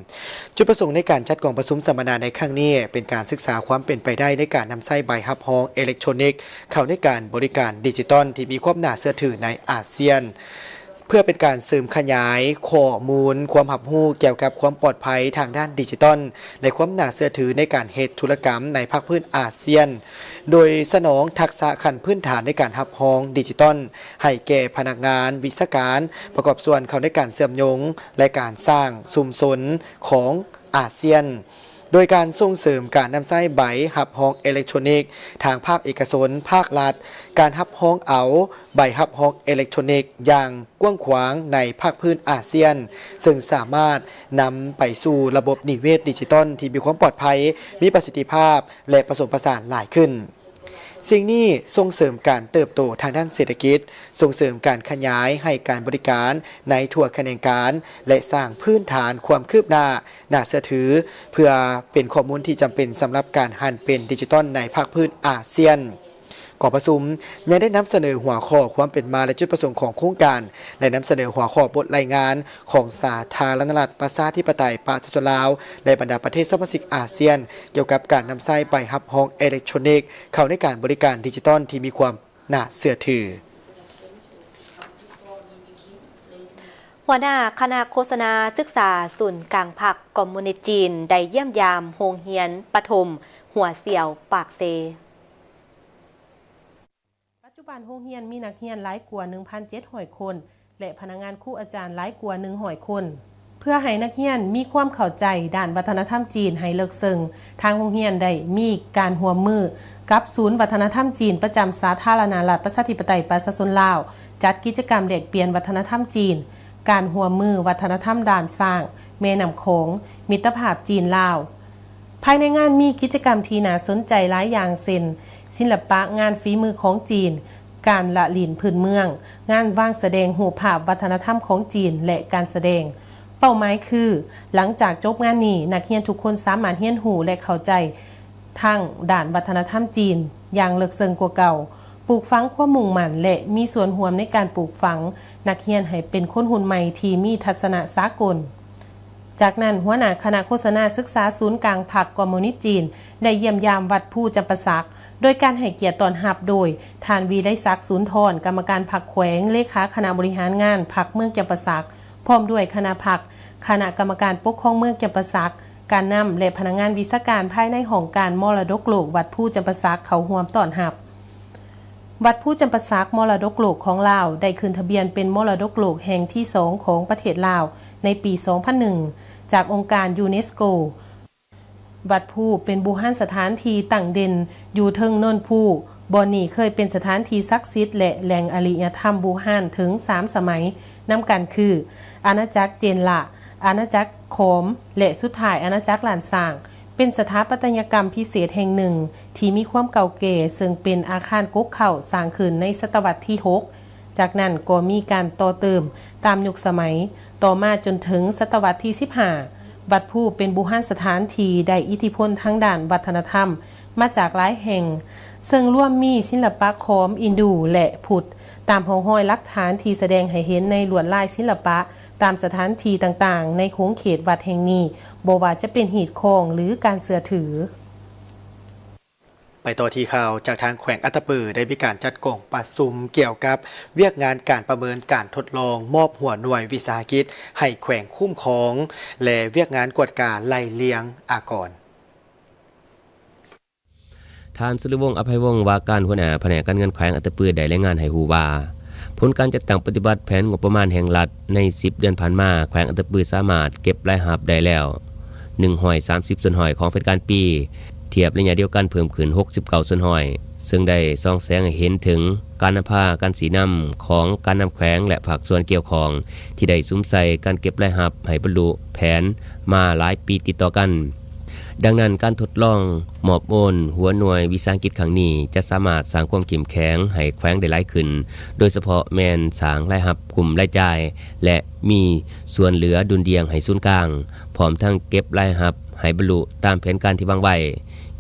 ຈຸດປະສົງໃນການຈັດກອງປະຊຸມສຳມະນາໃນຄັ້ງນີ້ ເປັນການສຶກສາຄວາມເປັນໄປໄດ້ໃນການນຳໃຊ້ໃບຮັບຮອງເອເລັກໂທຣນິກ ເຂົ້າໃນການບໍລິການດິຈິຕອນທີ່ມີຄວາມໜ້າເຊື່ອຖືໃນອາຊຽນ, ເພື່ອເປັນການເສີມຂະຫຍາຍຂໍ້ມູນຄວາມຮັບຮູ້ກ່ຽວກັບຄວາມປອດໄພທາງດ້ານດິຈິຕອນ ແລະ ຄວາມໜ້າເຊື່ອຖືໃນການເຮັດທຸລະກຳໃນພາກພື້ນອາຊຽນ, ໂດຍສະໜອງທັກສະຂັ້ນພື້ນຖານໃນການຮັບຮອງດິຈິຕອນໃຫ້ແກ່ພະນັກງານ, ວິຊາການ, ປະກອບສ່ວນເຂົ້າໃນການເຊື່ອມໂຍງ ແລະ ການສ້າງຊຸມຊົນຂອງອາຊຽນ. ໂດຍການສົ່ງເສີມການນຳໃຊ້ໃບຮັບຮອງເອເລັກໂທຣນິກທາງພາກເອກະຊົນ, ພາກລັດ, ການຮັບຮອງເອົາໃບຮັບຮອງເອເລັກໂທຣນິກຢ່າງກວ້າງຂວາງໃນພາກພື້ນອາຊຽນ, ເຊິ່ງສາມາດນຳໄປສູ່ລະບົບນິເວດດິຈິຕອນທີ່ມີຄວາມປອດໄພ, ມີປະສິດທິພາບ ແລະ ປະສົມປະສານຫຼາຍຂຶ້ນ. ສິ່ງນີ້ສົ່ງເສີມການເຕີບໂຕທາງດ້ານເສດຖະກິດ, ສົ່ງເສີມການຂະຫຍາຍໃຫ້ການບໍລິການໃນທົ່ວຂະແໜງການ ແລະ ສ້າງພື້ນຖານຄວາມຄືບໜ້າ ໜ້າເຊື່ອຖື ເພື່ອເປັນຂໍ້ມູນທີ່ຈຳເປັນສຳລັບການຫັນເປັນດິຈິຕອນໃນພາກພື້ນອາຊຽນ. ກອງປະຊຸມຍັງໄດ້ນຳສະເໜີຫົວຂໍ້ຄວາມເປັນມາ ແລະ ຈຸດປະສົງຂອງໂຄງການ ແລະ ນຳສະເໜີຫົວຂໍ້ບົດລາຍງານຂອງສາທາລະນະລັດ ປະຊາທິປະໄຕ ປະຊາຊົນລາວ ແລະ ບັນດາປະເທດສະມາຊິກອາຊຽນ ກ່ຽວກັບການນຳໃຊ້ໃບຮັບຮອງເອເລັກໂທຣນິກ ເຂົ້າໃນການບໍລິການດິຈິຕອນທີ່ມີຄວາມໜ້າເຊື່ອຖື. ຫົວໜ້າຄະນະໂຄສະນາສຶກສາສູນກາງພັກຄອມມູນິດຈີນ ໄດ້ຢ້ຽມຢາມໂຮງຮຽນປະຖົມຫົວສຽວປາກເຊ. ປັດຈຸບັນໂຮງຮຽນມີນັກຮຽນຫຼາຍກວ່າໜຶ່ງພັນເຈັດຮ້ອຍຄົນ ແລະ ພະນັກງານຄູອາຈານຫຼາຍກວ່າໜຶ່ງຮ້ອຍຄົນ. ເພື່ອໃຫ້ນັກຮຽນມີຄວາມເຂົ້າໃຈດ້ານວັດທະນະທຳຈີນໃຫ້ເລິກເຊິ່ງ, ທາງໂຮງຮຽນໄດ້ມີການຮ່ວມມືກັບສູນວັດທະນະທຳຈີນປະຈຳສາທາລະນະລັດປະຊາທິປະໄຕປະຊາຊົນລາວ ຈັດກິດຈະກຳແລກປ່ຽນວັດທະນະທຳຈີນ, ການຮ່ວມມືວັດທະນະທຳດ່ານຊ້າງ, ແມ່ນ້ຳຂອງ, ມິດຕະພາບຈີນ-ລາວ. ພາຍໃນງານມີກິດຈະກຳທີ່ໜ້າສົນໃຈຫຼາຍຢ່າງ ເຊັ່ນ ສິລະປະງານຝີມືຂອງຈີນ, ການລະຫຼິ້ນພື້ນເມືອງ, ງານວາງສະແດງຮູບພາບວັດທະນະທຳຂອງຈີນ ແລະ ການສະແດງ. ເປົ້າໝາຍຄື ຫຼັງຈາກຈົບງານນີ້, ນັກຮຽນທຸກຄົນສາມາດຮຽນຮູ້ ແລະ ເຂົ້າໃຈທາງດ້ານວັດທະນະທຳຈີນຢ່າງເລິກເຊິ່ງກວ່າເກົ່າ, ປູກຝັງຄວາມມຸ່ງໝັ້ນ ແລະ ມີສ່ວນຮ່ວມໃນການປູກຝັງນັກຮຽນໃຫ້ເປັນຄົນຮຸ່ນໃໝ່ທີ່ມີທັດສະນະສາກົນ. ຈາກນັ້ນ, ຫົວໜ້າຄະນະໂຄສະນາສຶກສາສູນກາງພັກຄອມມູນິດຈີນ ໄດ້ຢ້ຽມຢາມວັດພູຈຳປາສັກ ໂດຍການໃຫ້ກຽດຕ້ອນຮັບໂດຍ ທ່ານ ວິໄລສັກ ສູນທອນ ກຳມະການພັກແຂວງ, ເລຂາຄະນະບໍລິຫານງານພັກເມືອງຈຳປາສັກ, ພ້ອມດ້ວຍຄະນະພັກ, ຄະນະກຳມະການປົກຄອງເມືອງຈຳປາສັກ, ການນຳ ແລະ ພະນັກງານວິຊາການພາຍໃນຫ້ອງການມໍລະດົກໂລກວັດພູຈຳປາສັກ ເຂົ້າຮ່ວມຕ້ອນຮັບ. ວັດພູຈຳປາສັກ ມໍລະດົກໂລກຂອງລາວ ໄດ້ຂຶ້ນທະບຽນເປັນມໍລະດົກໂລກແຫ່ງທີສອງຂອງປະເທດລາວໃນປີສອງພັນໜຶ່ງ ຈາກອົງການຢູເນສໂກ. ວັດພູເປັນບູຮານສະຖານທີ່ຕັ້ງເດັ່ນຢູ່ເທິງເນີນພູ. ບ່ອນນີ້ເຄີຍເປັນສະຖານທີ່ສັກສິດ ແລະ ແຫຼ່ງອະລິຍະທຳບູຮານເຖິງສາມສະໄໝ ນຳກັນຄື ອານາຈັກເຈນລະ, ອານາຈັກຂອມ ແລະ ສຸດທ້າຍອານາຈັກລ້ານຊ້າງ. ເປັນສະຖາປັດຕະຍະກຳພິເສດແຫ່ງໜຶ່ງທີ່ມີຄວາມເກົ່າແກ່, ເຊິ່ງເປັນອາຄານກົກເຄົ້າສ້າງຂຶ້ນໃນສະຕະວັດທີຫົກ. ຈາກນັ້ນກໍມີການຕໍ່ເຕີມຕາມຍຸກສະໄໝ, ຕໍ່ມາຈົນເຖິງສະຕະວັດທີສິບຫ້າ ວັດພູເປັນບູຮານສະຖານທີ່ໄດ້ອິດທິພົນທາງດ້ານວັດທະນະທຳມາຈາກຫຼາຍແຫ່ງ, ເຊິ່ງລວມມີສິລະປະຂອມ, ອິນດູ ແລະ ພຸດ, ຕາມຮ່ອງຮອຍຫຼັກຖານທີ່ສະແດງໃຫ້ເຫັນໃນລວດລາຍສິລະປະຕາມສະຖານທີ່ຕ່າງໆໃນຂົງເຂດວັດແຫ່ງນີ້, ບໍ່ວ່າຈະເປັນຮີດຄອງ ຫຼື ການເຊື່ອຖື. ໄປຕໍ່ທີ່ຂ່າວຈາກທາງແຂວງອັດຕະປື ໄດ້ມີການຈັດກອງປະຊຸມກ່ຽວກັບວຽກງານການປະເມີນການທົດລອງມອບຫົວໜ່ວຍວິສາຫະກິດໃຫ້ແຂວງຄຸ້ມຄອງ ແລະ ວຽກງານກວດກາໄລ່ລຽງອາກອນ. ທ່ານ ສຸລິວົງ ອະໄພວົງ ວ່າການຫົວໜ້າພະແນກການເງິນແຂວງອັດຕະປື ໄດ້ລາຍງານໃຫ້ຮູ້ວ່າ ຜົນການຈັດຕັ້ງປະຕິບັດແຜນງົບປະມານແຫ່ງລັດໃນສິບເດືອນຜ່ານມາ, ແຂວງອັດຕະປືສາມາດເກັບລາຍຮັບໄດ້ແລ້ວ ໜຶ່ງຮ້ອຍສາມສິບສ່ວນຮ້ອຍຂອງແຜນການປີ, ທຽບໄລຍະດຽວກັນເພີ່ມຂຶ້ນ ຫົກສິບເກົ້າສ່ວນຮ້ອຍ ເຊິ່ງໄດ້ສ່ອງແສງໃຫ້ເຫັນເຖິງການນຳພາ, ການຊີ້ນຳຂອງການນຳແຂວງ ແລະ ພາກສ່ວນກ່ຽວຂ້ອງ ທີ່ໄດ້ສຸມໃສ່ການເກັບລາຍຮັບໃຫ້ບັນລຸແຜນມາຫຼາຍປີຕິດຕໍ່ກັນ. ດັ່ງນັ້ນ, ການທົດລອງມອບໂອນຫົວໜ່ວຍວິສາຫະກິດຄັ້ງນີ້ ຈະສາມາດສ້າງຄວາມເຂັ້ມແຂງໃຫ້ແຂວງໄດ້ຫຼາຍຂຶ້ນ, ໂດຍສະເພາະແມ່ນສ້າງລາຍຮັບ, ກຸ່ມລາຍຈ່າຍ ແລະ ມີສ່ວນເຫຼືອດຸນດ່ຽງໃຫ້ສູນກາງ, ພ້ອມທັງເກັບລາຍຮັບໃຫ້ບັນລຸຕາມແຜນການທີ່ວາງໄວ້.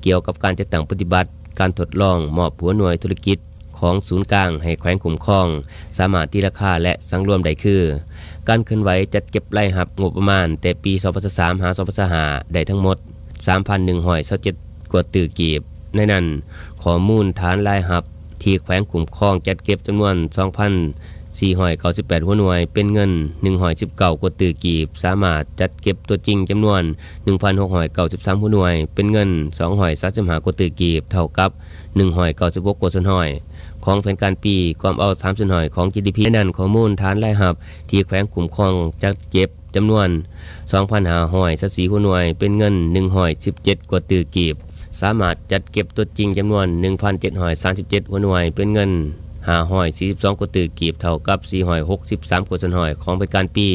ກ່ຽວກັບການຈັດຕັ້ງປະຕິບັດ, ການທົດລອງມອບຫົວໜ່ວຍທຸລະກິດ ຂອງສູນກາງໃຫ້ແຂວງຄຸ້ມຄອງ ສາມາດຕີລາຄາ ແລະ ສັງລວມໄດ້ຄື ການເຄື່ອນໄຫວຈັດເກັບລາຍຮັບງົບປະມານແຕ່ປີສອງພັນຊາວສາມ ຫາ ສອງພັນຊາວຫ້າ ໄດ້ທັງໝົດ ສາມພັນໜຶ່ງຮ້ອຍຊາວເຈັດກວ່າຕື້ກີບ. ໃນນັ້ນ, ຂໍ້ມູນຖານລາຍຮັບທີ່ແຂວງຄຸ້ມຄອງຈັດເກັບຈຳນວນ ສອງພັນສີ່ຮ້ອຍເກົ້າສິບແປດຫົວໜ່ວຍ ເປັນເງິນ ໜຶ່ງຮ້ອຍສິບເກົ້າກວ່າຕື້ກີບ, ສາມາດຈັດເກັບຕົວຈິງຈຳນວນ ໜຶ່ງພັນຫົກຮ້ອຍເກົ້າສິບສາມຫົວໜ່ວຍ ເປັນເງິນ ສອງຮ້ອຍສາມສິບຫ້າກວ່າຕື້ກີບ, ເທົ່າກັບ ໜຶ່ງຮ້ອຍເກົ້າສິບຫົກກວ່າສ່ວນຮ້ອຍຂອງແຜນການປີ, ກວມເອົາສາມສ່ວນຮ້ອຍຂອງ ຈີດີພີ. ໃນນັ້ນ, ຂໍ້ມູນຖານລາຍຮັບທີ່ແຂວງຄຸ້ມຄອງຈັດເກັບ ຈຳນວນສອງພັນຫ້າຮ້ອຍຊາວສີ່ຫົວໜ່ວຍ ເປັນເງິນໜຶ່ງຮ້ອຍສິບເຈັດກວ່າຕື້ກີບ, ສາມາດຈັດເກັບຕົວຈິງຈຳນວນໜຶ່ງພັນເຈັດຮ້ອຍສາມສິບເຈັດຫົວໜ່ວຍ ເປັນເງິນຫ້າຮ້ອຍສີ່ສິບສອງກວ່າຕື້ກີບ ເທົ່າກັບສີ່ຮ້ອຍຫົກສິບສາມກວ່າສ່ວນຮ້ອຍຂອງປະຈຳປີ,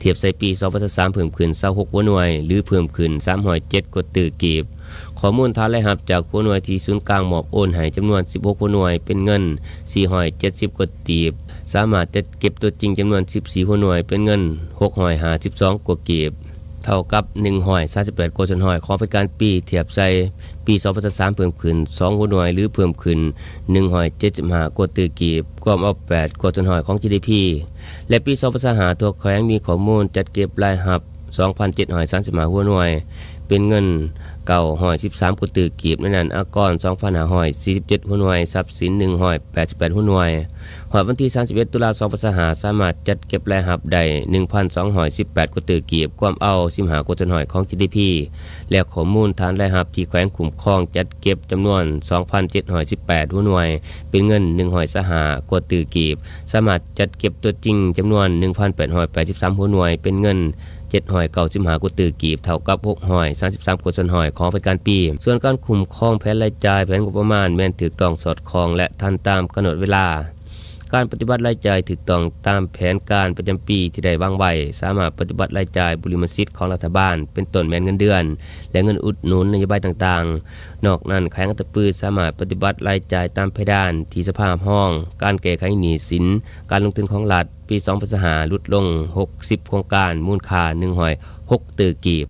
ທຽບໃສ່ປີສອງພັນຊາວສາມເພີ່ມຂຶ້ນຊາວຫົກຫົວໜ່ວຍ ຫຼື ເພີ່ມຂຶ້ນສາມຮ້ອຍເຈັດກວ່າຕື້ກີບ. ຂໍ້ມູນຖານລາຍຮັບຈາກຫົວໜ່ວຍທີ່ສູນກາງມອບໂອນໃຫ້ຈຳນວນສິບຫົກຫົວໜ່ວຍ ເປັນເງິນສີ່ຮ້ອຍເຈັດສິບກວ່າກີບ, ສາມາດຈັດເກັບຕົວຈິງຈຳນວນສິບສີ່ຫົວໜ່ວຍ ເປັນເງິນຫົກຮ້ອຍຫ້າສິບສອງກວ່າກີບ, ເທົ່າກັບໜຶ່ງຮ້ອຍສາມສິບແປດກວ່າສ່ວນຮ້ອຍຂອງປະຈຳປີ, ທຽບໃສ່ປີສອງພັນຊາວສາມເພີ່ມຂຶ້ນສອງຫົວໜ່ວຍ ຫຼື ເພີ່ມຂຶ້ນໜຶ່ງຮ້ອຍເຈັດສິບຫ້າກວ່າຕື້ກີບ, ກວມເອົາແປດກວ່າສ່ວນຮ້ອຍຂອງ ຈີ ດີ ພີ. ແລະ ປີສອງພັນຊາວຫ້າ ທົ່ວແຂວງມີຂໍ້ມູນຈັດເກັບລາຍຮັບ ສອງພັນເຈັດຮ້ອຍສາມສິບຫ້າຫົວໜ່ວຍ ເປັນເງິນເກົ້າຮ້ອຍສິບສາມກວ່າຕື້ກີບ, ໃນນັ້ນອາກອນສອງພັນຫ້າຮ້ອຍສີ່ສິບເຈັດຫົວໜ່ວຍ, ຊັບສິນໜຶ່ງຮ້ອຍແປດສິບແປດຫົວໜ່ວຍ. ຮອດວັນທີສາມສິບເອັດຕຸລາສອງພັນຊາວຫ້າ ສາມາດຈັດເກັບລາຍຮັບໄດ້ໜຶ່ງພັນສອງຮ້ອຍສິບແປດກວ່າຕື້ກີບ, ກວມເອົາສິບຫ້າກວ່າສ່ວນຮ້ອຍຂອງ ຈີ ດີ ພີ ແລະ ຂໍ້ມູນຖານລາຍຮັບທີ່ແຂວງຄຸ້ມຄອງຈັດເກັບຈຳນວນສອງພັນເຈັດຮ້ອຍສິບແປດຫົວໜ່ວຍ ເປັນເງິນໜຶ່ງຮ້ອຍຊາວຫ້າກວ່າຕື້ກີບ, ສາມາດຈັດເກັບຕົວຈິງຈຳນວນໜຶ່ງພັນແປດຮ້ອຍແປດສິບສາມຫົວໜ່ວຍ ເປັນເງິນເຈັດຮ້ອຍເກົ້າສິບຫ້າກວ່າຕື້ກີບ, ເທົ່າກັບຫົກຮ້ອຍສາມສິບສາມກວ່າສ່ວນຮ້ອຍຂອງປະຈຳປີ. ສ່ວນການຄຸ້ມຄອງແຜນລາຍຈ່າຍ, ແຜນງົບປະມານແມ່ນຖືກຕ້ອງສອດຄ່ອງ ແລະ ທັນຕາມກຳນົດເວລາ. ການປະຕິບັດລາຍຈ່າຍຖືກຕ້ອງຕາມແຜນການປະຈຳປີທີ່ໄດ້ວາງໄວ້, ສາມາດປະຕິບັດລາຍຈ່າຍບຸລິມະສິດຂອງລັດຖະບານ, ເປັນຕົ້ນແມ່ນເງິນເດືອນ ແລະ ເງິນອຸດໜູນນະໂຍບາຍຕ່າງໆ. ນອກນັ້ນ, ແຂວງອັດຕະປືສາມາດປະຕິບັດລາຍຈ່າຍຕາມເພດານທີ່ສະພາຮັບຮອງການແກ້ໄຂໜີ້ສິນການລົງທຶນຂອງລັດ, ປີສອງພັນຊາວຫ້າ ຫຼຸດລົງຫົກສິບໂຄງການ, ມູນຄ່າໜຶ່ງຮ້ອຍຫົກຕື້ກີບ.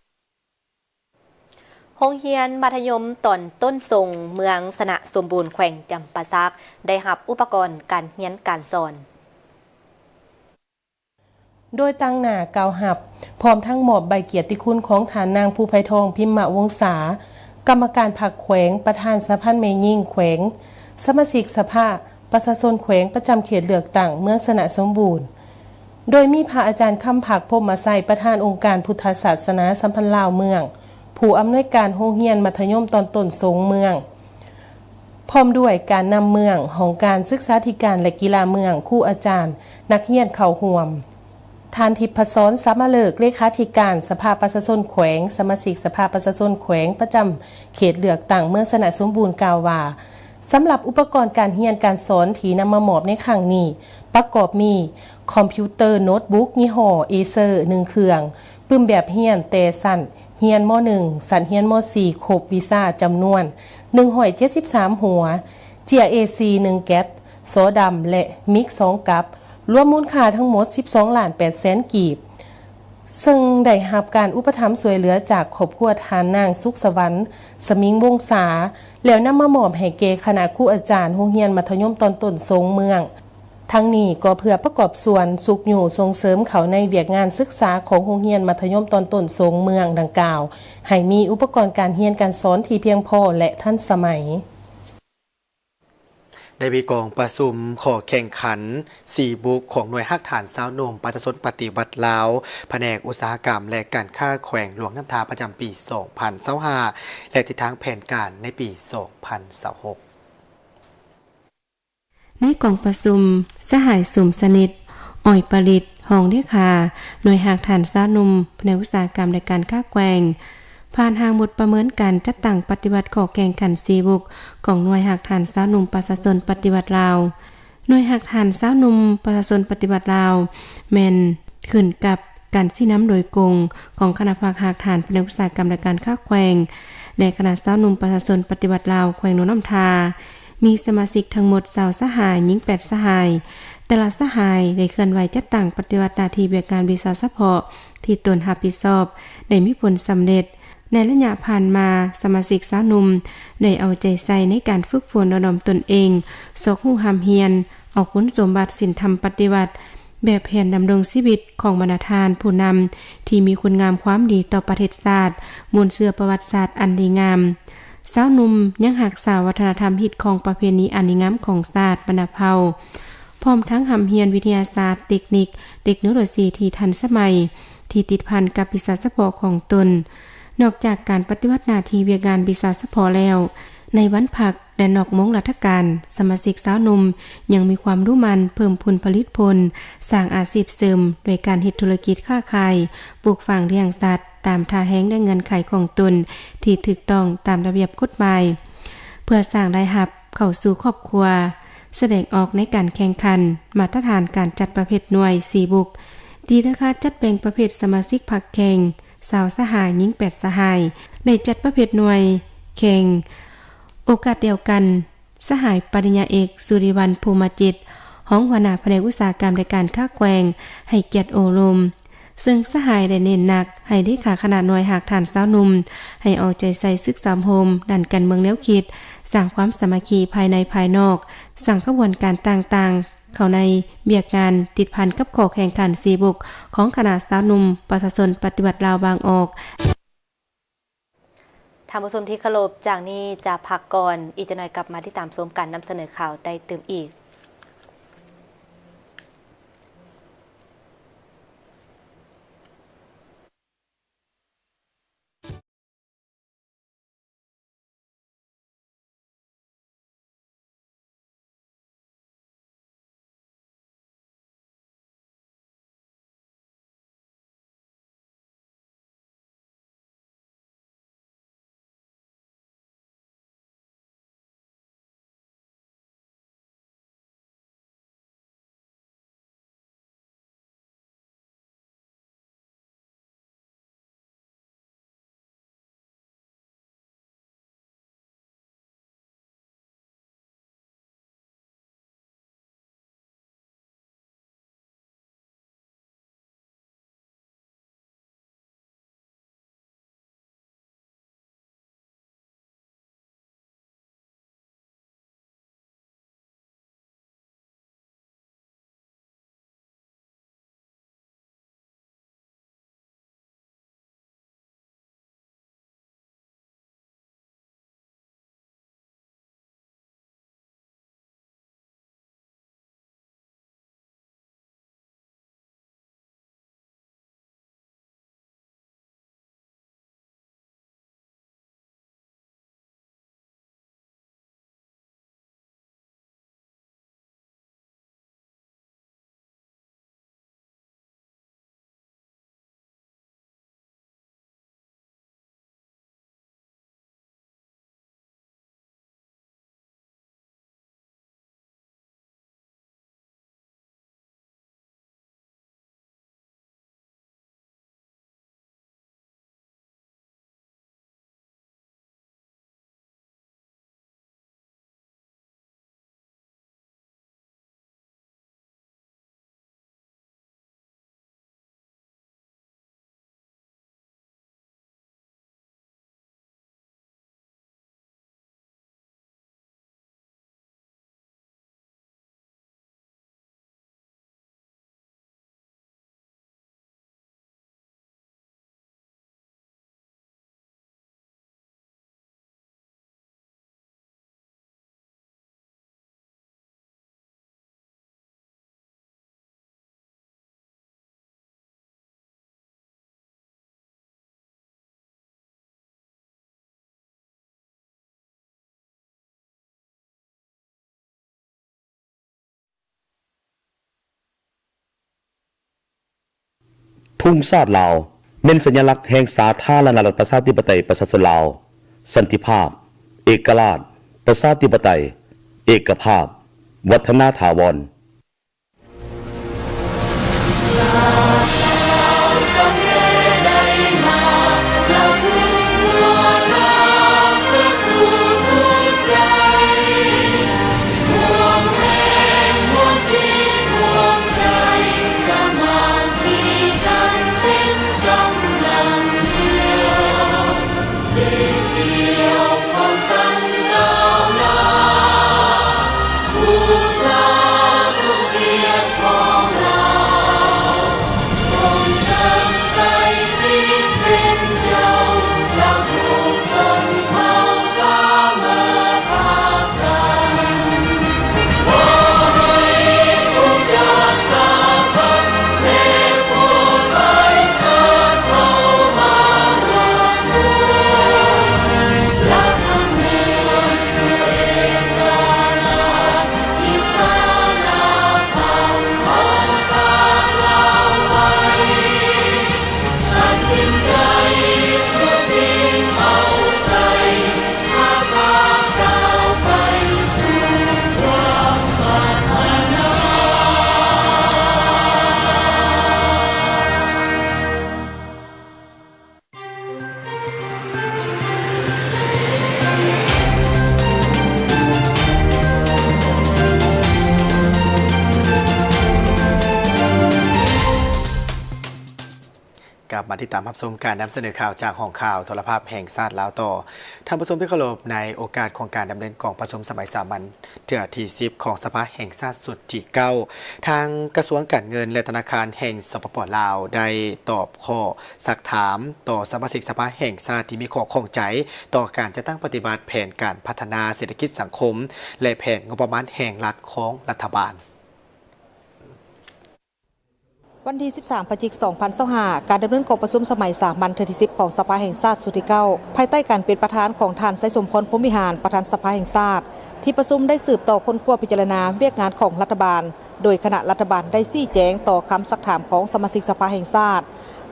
ໂຮງຮຽນມັດທະຍົມຕອນຕົ້ນຊົງເມືອງຊະນະສົມບູນ ແຂວງຈຳປາສັກ ໄດ້ຮັບອຸປະກອນການຮຽນການສອນ. ໂດຍຕາງໜ້າກ່າວຮັບ ພ້ອມທັງມອບໃບກຽດຕິຄຸນຂອງທ່ານນາງ ພູໄພທອງ ພິມມະວົງສາ ກຳມະການພັກແຂວງ, ປະທານສະຫະພັນແມ່ຍິງແຂວງ, ສະມາຊິກສະພາປະຊາຊົນແຂວງ ປະຈຳເຂດເລືອກຕັ້ງເມືອງຊະນະສົມບູນ, ໂດຍມີພະອາຈານ ຄຳພັກ ພົມມະໄຊ ປະທານອົງການພຸດທະສາສະໜາສຳພັນລາວເມືອງ, ຜູ້ອຳນວຍການໂຮງຮຽນມັດທະຍົມຕອນຕົ້ນຊົງເມືອງ, ພ້ອມດ້ວຍການນຳເມືອງ, ຫ້ອງການສຶກສາທິການ ແລະ ກິລາເມືອງ, ຄູອາຈານ, ນັກຮຽນເຂົ້າຮ່ວມ. ທ່ານ ທິບພະສອນ ສາມາເລີກ ເລຂາທິການສະພາປະຊາຊົນແຂວງ, ສະມາຊິກສະພາປະຊາຊົນແຂວງ ປະຈຳເຂດເລືອກຕັ້ງເມືອງຊະນະສົມບູນ ກ່າວວ່າ, ສຳລັບອຸປະກອນການຮຽນການສອນທີ່ນຳມາມອບໃນຄັ້ງນີ້ ປະກອບມີ ຄອມພິວເຕີໂນ້ດບຸກຍີ່ຫໍ້ເອເຊີ ໜຶ່ງເຄື່ອງ, ປຶ້ມແບບຮຽນແຕ່ຊັ້ນຮຽນ ມໍໜຶ່ງ ຊັ້ນຮຽນ ມໍສີ່ ຄົບວິຊາ ຈຳນວນໜຶ່ງຮ້ອຍເຈັດສິບສາມຫົວ, ເຈ້ຍເອສີ່ ໜຶ່ງແກັດ, ສໍດຳ ແລະ ມິກສອງກັບ, ລວມມູນຄ່າທັງໝົດສິບສອງລ້ານແປດແສນກີບ. ເຊິ່ງໄດ້ຮັບການອຸປະຖຳຊ່ວຍເຫຼືອຈາກຄອບຄົວທ່ານນາງ ສຸກສະຫວັນ ສະມິງວົງສາ ແລ້ວນຳມາມອບໃຫ້ແກ່ຄະນະຄູອາຈານໂຮງຮຽນມັດທະຍົມຕອນຕົ້ນຊົງເມືອງ. ທັງນີ້ກໍເພື່ອປະກອບສ່ວນຊຸກຍູ້ສົ່ງເສີມເຂົ້າໃນວຽກງານສຶກສາຂອງໂຮງຮຽນມັດທະຍົມຕອນຕົ້ນຊົງເມືອງດັ່ງກ່າວ ໃຫ້ມີອຸປະກອນການຮຽນການສອນທີ່ພຽງພໍ ແລະ ທັນສະໄໝ. ໄດ້ມີກອງປະຊຸມຂໍ້ແຂ່ງຂັນສີ່ບຸກຂອງໜ່ວຍຮາກຖານຊາວໜຸ່ມປະຊາຊົນປະຕິວັດລາວ ພະແນກອຸດສາຫະກຳ ແລະ ການຄ້າແຂວງຫຼວງນ້ຳທາ ປະຈຳປີສອງພັນຊາວຫ້າ ແລະ ທິດທາງແຜນການໃນປີສອງພັນຊາວຫົກ. ໃນກອງປະຊຸມ, ສະຫາຍ ສົມສະໜິດ ອອຍປະລິດ ຮອງເລຂາ ໜ່ວຍຮາກຖານຊາວໜຸ່ມ ພະແນກອຸດສາຫະກຳ ແລະ ການຄ້າແຂວງ ຜ່ານຮ່າງບົດປະເມີນການຈັດຕັ້ງປະຕິບັດຂໍ້ແຂ່ງຂັນສີ່ບຸກຂອງໜ່ວຍຮາກຖານຊາວໜຸ່ມປະຊາຊົນປະຕິວັດລາວ. ໜ່ວຍຮາກຖານຊາວໜຸ່ມປະຊາຊົນປະຕິວັດລາວ ແມ່ນຂຶ້ນກັບການຊີ້ນຳໂດຍກົງຂອງຄະນະພັກຮາກຖານພະແນກອຸດສາຫະກຳ ແລະ ການຄ້າແຂວງ ແລະ ຄະນະຊາວໜຸ່ມປະຊາຊົນປະຕິວັດລາວແຂວງຫຼວງນ້ຳທາ. ມີສະມາຊິກທັງໝົດຊາວສະຫາຍ, ຍິງແປດສະຫາຍ. ແຕ່ລະສະຫາຍໄດ້ເຄື່ອນໄຫວຈັດຕັ້ງປະຕິບັດໜ້າທີ່ວຽກງານວິຊາສະເພາະທີ່ຕົນຮັບຜິດຊອບ ໄດ້ມີຜົນສຳເລັດ. ໃນໄລຍະຜ່ານມາ, ສະມາຊິກຊາວໜຸ່ມໄດ້ເອົາໃຈໃສ່ໃນການຝຶກຝົນລະດົມຕົນເອງ, ຊອກຮູ້ຮ່ຳຮຽນ, ອອກຄຸນສົມບັດສິນທຳປະຕິວັດ, ແບບແຜນດຳລົງຊີວິດຂອງບັນດາທ່ານຜູ້ນຳທີ່ມີຄຸນງາມຄວາມດີຕໍ່ປະເທດຊາດ, ມູນເຊື້ອປະຫວັດສາດອັນດີງາມ. ຊາວໜຸ່ມຍັງຮັກສາວັດທະນະທຳຮີດຄອງປະເພນີອັນດີງາມຂອງຊາດບັນດາເຜົ່າ, ພ້ອມທັງຮ່ຳຮຽນວິທະຍາສາດ, ເຕັກນິກ, ເຕັກໂນໂລຊີທີ່ທັນສະໄໝ, ທີ່ຕິດພັນກັບວິຊາສະເພາະຂອງຕົນ. ນອກຈາກການປະຕິບັດໜ້າທີ່ວຽກງານວິຊາສະເພາະແລ້ວ, ໃນວັນພັກ ແລະ ນອກໂມງລາຊະການ, ສະມາຊິກຊາວໜຸ່ມຍັງມີຄວາມດຸໝັ່ນເພີ່ມພູນຜະລິດຜົນ, ສ້າງອາຊີບເສີມດ້ວຍການເຮັດທຸລະກິດຄ້າຂາຍ, ປູກຝັງລ້ຽງສັດຕາມທ່າແຮງ ແລະ ເງື່ອນໄຂຂອງຕົນທີ່ຖືກຕ້ອງຕາມລະບຽບກົດໝາຍ ເພື່ອສ້າງລາຍຮັບເຂົ້າສູ່ຄອບຄົວ. ສະແດງອອກໃນການແຂ່ງຂັນມາດຕະຖານການຈັດປະເພດໜ່ວຍສີ່ບຸກ ຕີລາຄາຈັດແບ່ງປະເພດສະມາຊິກພັກແຂ່ງ ຊາວສະຫາຍ, ຍິງແປດສະຫາຍ, ໄດ້ຈັດປະເພດໜ່ວຍແຂ່ງ. ໂອກາດດຽວກັນ, ສະຫາຍປະລິນຍາເອກ ສຸລິວັນ ພູມະຈິດ ຮອງຫົວໜ້າພະແນກອຸດສາຫະກຳ ແລະ ການຄ້າແຂວງ ໃຫ້ກຽດໂອ້ລົມ, ເຊິ່ງສະຫາຍໄດ້ເນັ້ນໜັກໃຫ້ເລຂາຄະນະໜ່ວຍຮາກຖານຊາວໜຸ່ມ ໃຫ້ເອົາໃຈໃສ່ຝຶກຊ້ອມໂຮມດ້ານການເມືອງແນວຄິດ, ສ້າງຄວາມສາມັກຄີພາຍໃນພາຍນອກ, ສ້າງຂະບວນການຕ່າງໆ ເຂົ້າໃນວຽກງານຕິດພັນກັບຂໍ້ແຂ່ງຂັນສີ່ບຸກຂອງຄະນະຊາວໜຸ່ມປະຊາຊົນປະຕິວັດລາວບາງອອກ. ທ່ານຜູ້ຊົມທີ່ເຄົາລົບ, ຈາກນີ້ຈະພັກກ່ອນ, ອີກຈັກໜ່ອຍກັບມາຕິດຕາມຊົມການນຳສະເໜີຂ່າວໄດ້ຕື່ມອີກ. ທຸງຊາດລາວ ແມ່ນສັນຍະລັກແຫ່ງສາທາລະນະລັດ ປະຊາທິປະໄຕ ປະຊາຊົນລາວ, ສັນຕິພາບ, ເອກະລາດ, ປະຊາທິປະໄຕ, ເອກະພາບ, ວັດທະນາຖາວອນ. ມາຕິດຕາມຮັບຊົມການນຳສະເໜີຂ່າວຈາກຫ້ອງຂ່າວໂທລະພາບແຫ່ງຊາດລາວຕໍ່. ທ່ານຜູ້ຊົມທີ່ເຄົາລົບ, ໃນໂອກາດຂອງການດຳເນີນກອງປະຊຸມສະໄໝສາມັນເທື່ອທີສິບຂອງສະພາແຫ່ງຊາດຊຸດທີເກົ້າ, ທາງກະຊວງການເງິນ ແລະ ທະນາຄານແຫ່ງ ສປປ ລາວ ໄດ້ຕອບຂໍ້ຊັກຖາມຕໍ່ສະມາຊິກສະພາແຫ່ງຊາດທີ່ມີຂໍ້ຂ້ອງໃຈຕໍ່ການຈັດຕັ້ງປະຕິບັດແຜນການພັດທະນາເສດຖະກິດສັງຄົມ ແລະ ແຜນງົບປະມານແຫ່ງລັດຂອງລັດຖະບານ. ວັນທີສິບສາມ ພະຈິກ ສອງພັນຊາວຫ້າ ການດຳເນີນກອງປະຊຸມສະໄໝສາມັນເທື່ອທີສິບຂອງສະພາແຫ່ງຊາດຊຸດທີເກົ້າ ພາຍໃຕ້ການເປັນປະທານຂອງທ່ານ ໄຊສົມພອນ ພົມວິຫານ ປະທານສະພາແຫ່ງຊາດ. ທີ່ປະຊຸມໄດ້ສືບຕໍ່ຄົ້ນຄວ້າພິຈາລະນາວຽກງານຂອງລັດຖະບານ, ໂດຍຄະນະລັດຖະບານໄດ້ຊີ້ແຈງຕໍ່ຄຳຊັກຖາມຂອງສະມາຊິກສະພາແຫ່ງຊາດ.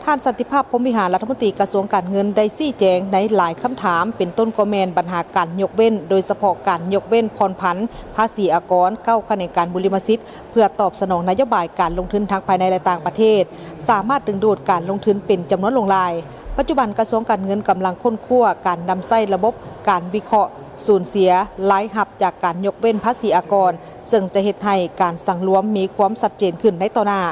ທ່ານ ສັນຕິພາບ ພົມວິຫານ ລັດຖະມົນຕີກະຊວງການເງິນ ໄດ້ຊີ້ແຈງໃນຫຼາຍຄຳຖາມ, ເປັນຕົ້ນກໍແມ່ນບັນຫາການຍົກເວັ້ນ, ໂດຍສະເພາະການຍົກເວັ້ນຜ່ອນຜັນພາສີອາກອນເກົ້າຂະແໜງການບຸລິມະສິດ, ເພື່ອຕອບສະໜອງນະໂຍບາຍການລົງທຶນທັງພາຍໃນ ແລະ ຕ່າງປະເທດ, ສາມາດດຶງດູດການລົງທຶນເປັນຈຳນວນຫຼວງຫຼາຍ. ປັດຈຸບັນກະຊວງການເງິນກຳລັງຄົ້ນຄວ້າການນຳໃຊ້ລະບົບການວິເຄາະສູນເສຍລາຍຮັບຈາກການຍົກເວັ້ນພາສີອາກອນ, ເຊິ່ງຈະເຮັດໃຫ້ການສັງລວມມີຄວາມຊັດເຈນຂຶ້ນໃນຕໍ່ໜ້າ.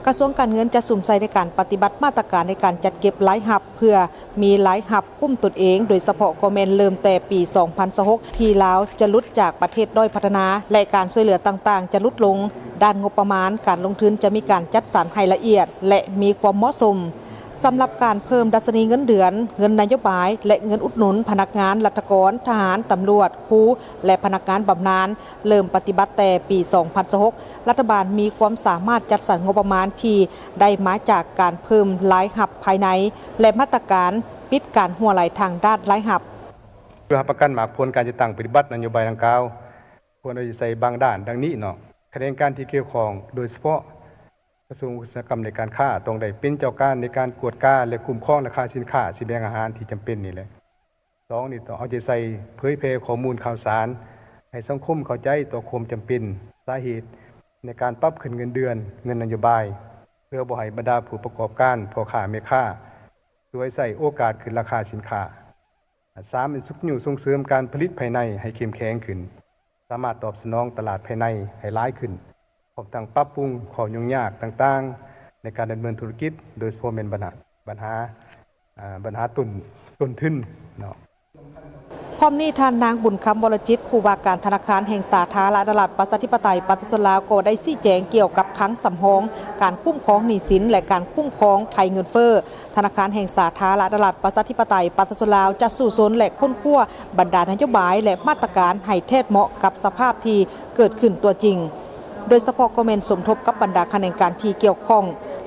ກະຊວງການເງິນຈະສຸມໃສ່ໃນການປະຕິບັດມາດຕະການໃນການຈັດເກັບລາຍຮັບ ເພື່ອມີລາຍຮັບ ກຸ້ມຕົນເອງ, ໂດຍສະເພາະກໍແມ່ນເລີ່ມແຕ່ປີສອງພັນຊາວຫົກ ທີ່ລາວຈະຫຼຸດຈາກປະເທດດ້ອຍພັດທະນາ ແລະ ການຊ່ວຍເຫຼືອຕ່າງໆຈະຫຼຸດລົງ. ດ້ານງົບປະມານການລົງທຶນຈະມີການຈັດສັນໃຫ້ລະອຽດ ແລະ ມີຄວາມເໝາະສົມ. ສຳລັບການເພີ່ມດັດຊະນີເງິນເດືອນ, ເງິນນະໂຍບາຍ ແລະ ເງິນອຸດໜູນພະນັກງານລັດຖະກອນ, ທະຫານ, ຕຳຫຼວດ, ຄູ ແລະ ພະນັກງານບຳນານ ເລີ່ມປະຕິບັດແຕ່ປີສອງພັນຊາວຫົກ. ລັດຖະບານມີຄວາມສາມາດຈັດສັນງົບປະມານທີ່ໄດ້ມາຈາກການເພີ່ມລາຍຮັບພາຍໃນ ແລະ ມາດຕະການປິດການຮົ່ວໄຫຼທາງດ້ານລາຍຮັບ. ເພື່ອຮັບປະກັນໝາກຜົນການຈັດຕັ້ງປະຕິບັດນະໂຍບາຍດັ່ງກ່າວ, ຄວນເອົາໃຈໃສ່ບາງດ້ານດັ່ງນີ້ເນາະ. ຂະແໜງການທີ່ກ່ຽວຂ້ອງ, ໂດຍສະເພາະກະຊວງອຸດສາຫະກຳ ແລະ ການຄ້າ ຕ້ອງໄດ້ເປັນເຈົ້າການໃນການກວດກາ ແລະ ຄຸ້ມຄອງລາຄາສິນຄ້າ ສະບຽງອາຫານທີ່ຈຳເປັນນີ້ແຫຼະ. ສອງນີ້ ຕ້ອງເອົາໃຈໃສ່ເຜີຍແຜ່ຂໍ້ມູນຂ່າວສານໃຫ້ສັງຄົມເຂົ້າໃຈຕໍ່ຄວາມຈຳເປັນ, ສາເຫດໃນການປັບຂຶ້ນເງິນເດືອນ, ເງິນນະໂຍບາຍ, ເພື່ອບໍ່ໃຫ້ບັນດາຜູ້ປະກອບການ, ພໍ່ຄ້າແມ່ຄ້າ ສວຍໃຊ້ໂອກາດຂຶ້ນລາຄາສິນຄ້າ. ສາມ ຊຸກຍູ້ສົ່ງເສີມການຜະລິດພາຍໃນໃຫ້ເຂັ້ມແຂງຂຶ້ນ, ສາມາດຕອບສະໜອງຕະຫຼາດພາຍໃນໃຫ້ຫຼາຍຂຶ້ນ, ພ້ອມທັງປັບປຸງຂໍ້ຫຍຸ້ງຍາກຕ່າງໆໃນການດຳເນີນທຸລະກິດ, ໂດຍສະເພາະແມ່ນບັນຫາ, ບັນຫາ, ອາ, ບັນຫາຕົ້ນ, ຕົ້ນທຶນເນາະ. ພ້ອມນີ້ ທ່ານນາງ ບຸນຄຳ ວໍລະຈິດ ຜູ້ວ່າການທະນາຄານແຫ່ງສາທາລະນະລັດ ປະຊາທິປະໄຕ ປະຊາຊົນລາວ ກໍໄດ້ຊີ້ແຈງກ່ຽວກັບຄັງສຳຮອງ, ການຄຸ້ມຄອງໜີ້ສິນ ແລະ ການຄຸ້ມຄອງໄພເງິນເຟີ້. ທະນາຄານແຫ່ງສາທາລະນະລັດ ປະຊາທິປະໄຕ ປະຊາຊົນລາວ ຈະສູ້ຊົນ ແລະ ຄົ້ນຄວ້າບັນດານະໂຍບາຍ ແລະ ມາດຕະການໃຫ້ແທດເໝາະກັບສະພາບທີ່ເກີດຂຶ້ນຕົວຈິງ, ໂດຍສະເພາະກໍແມ່ນສົມທົບກັບບັນດາຂະແໜງການທີ່ກ່ຽວຂ້ອງ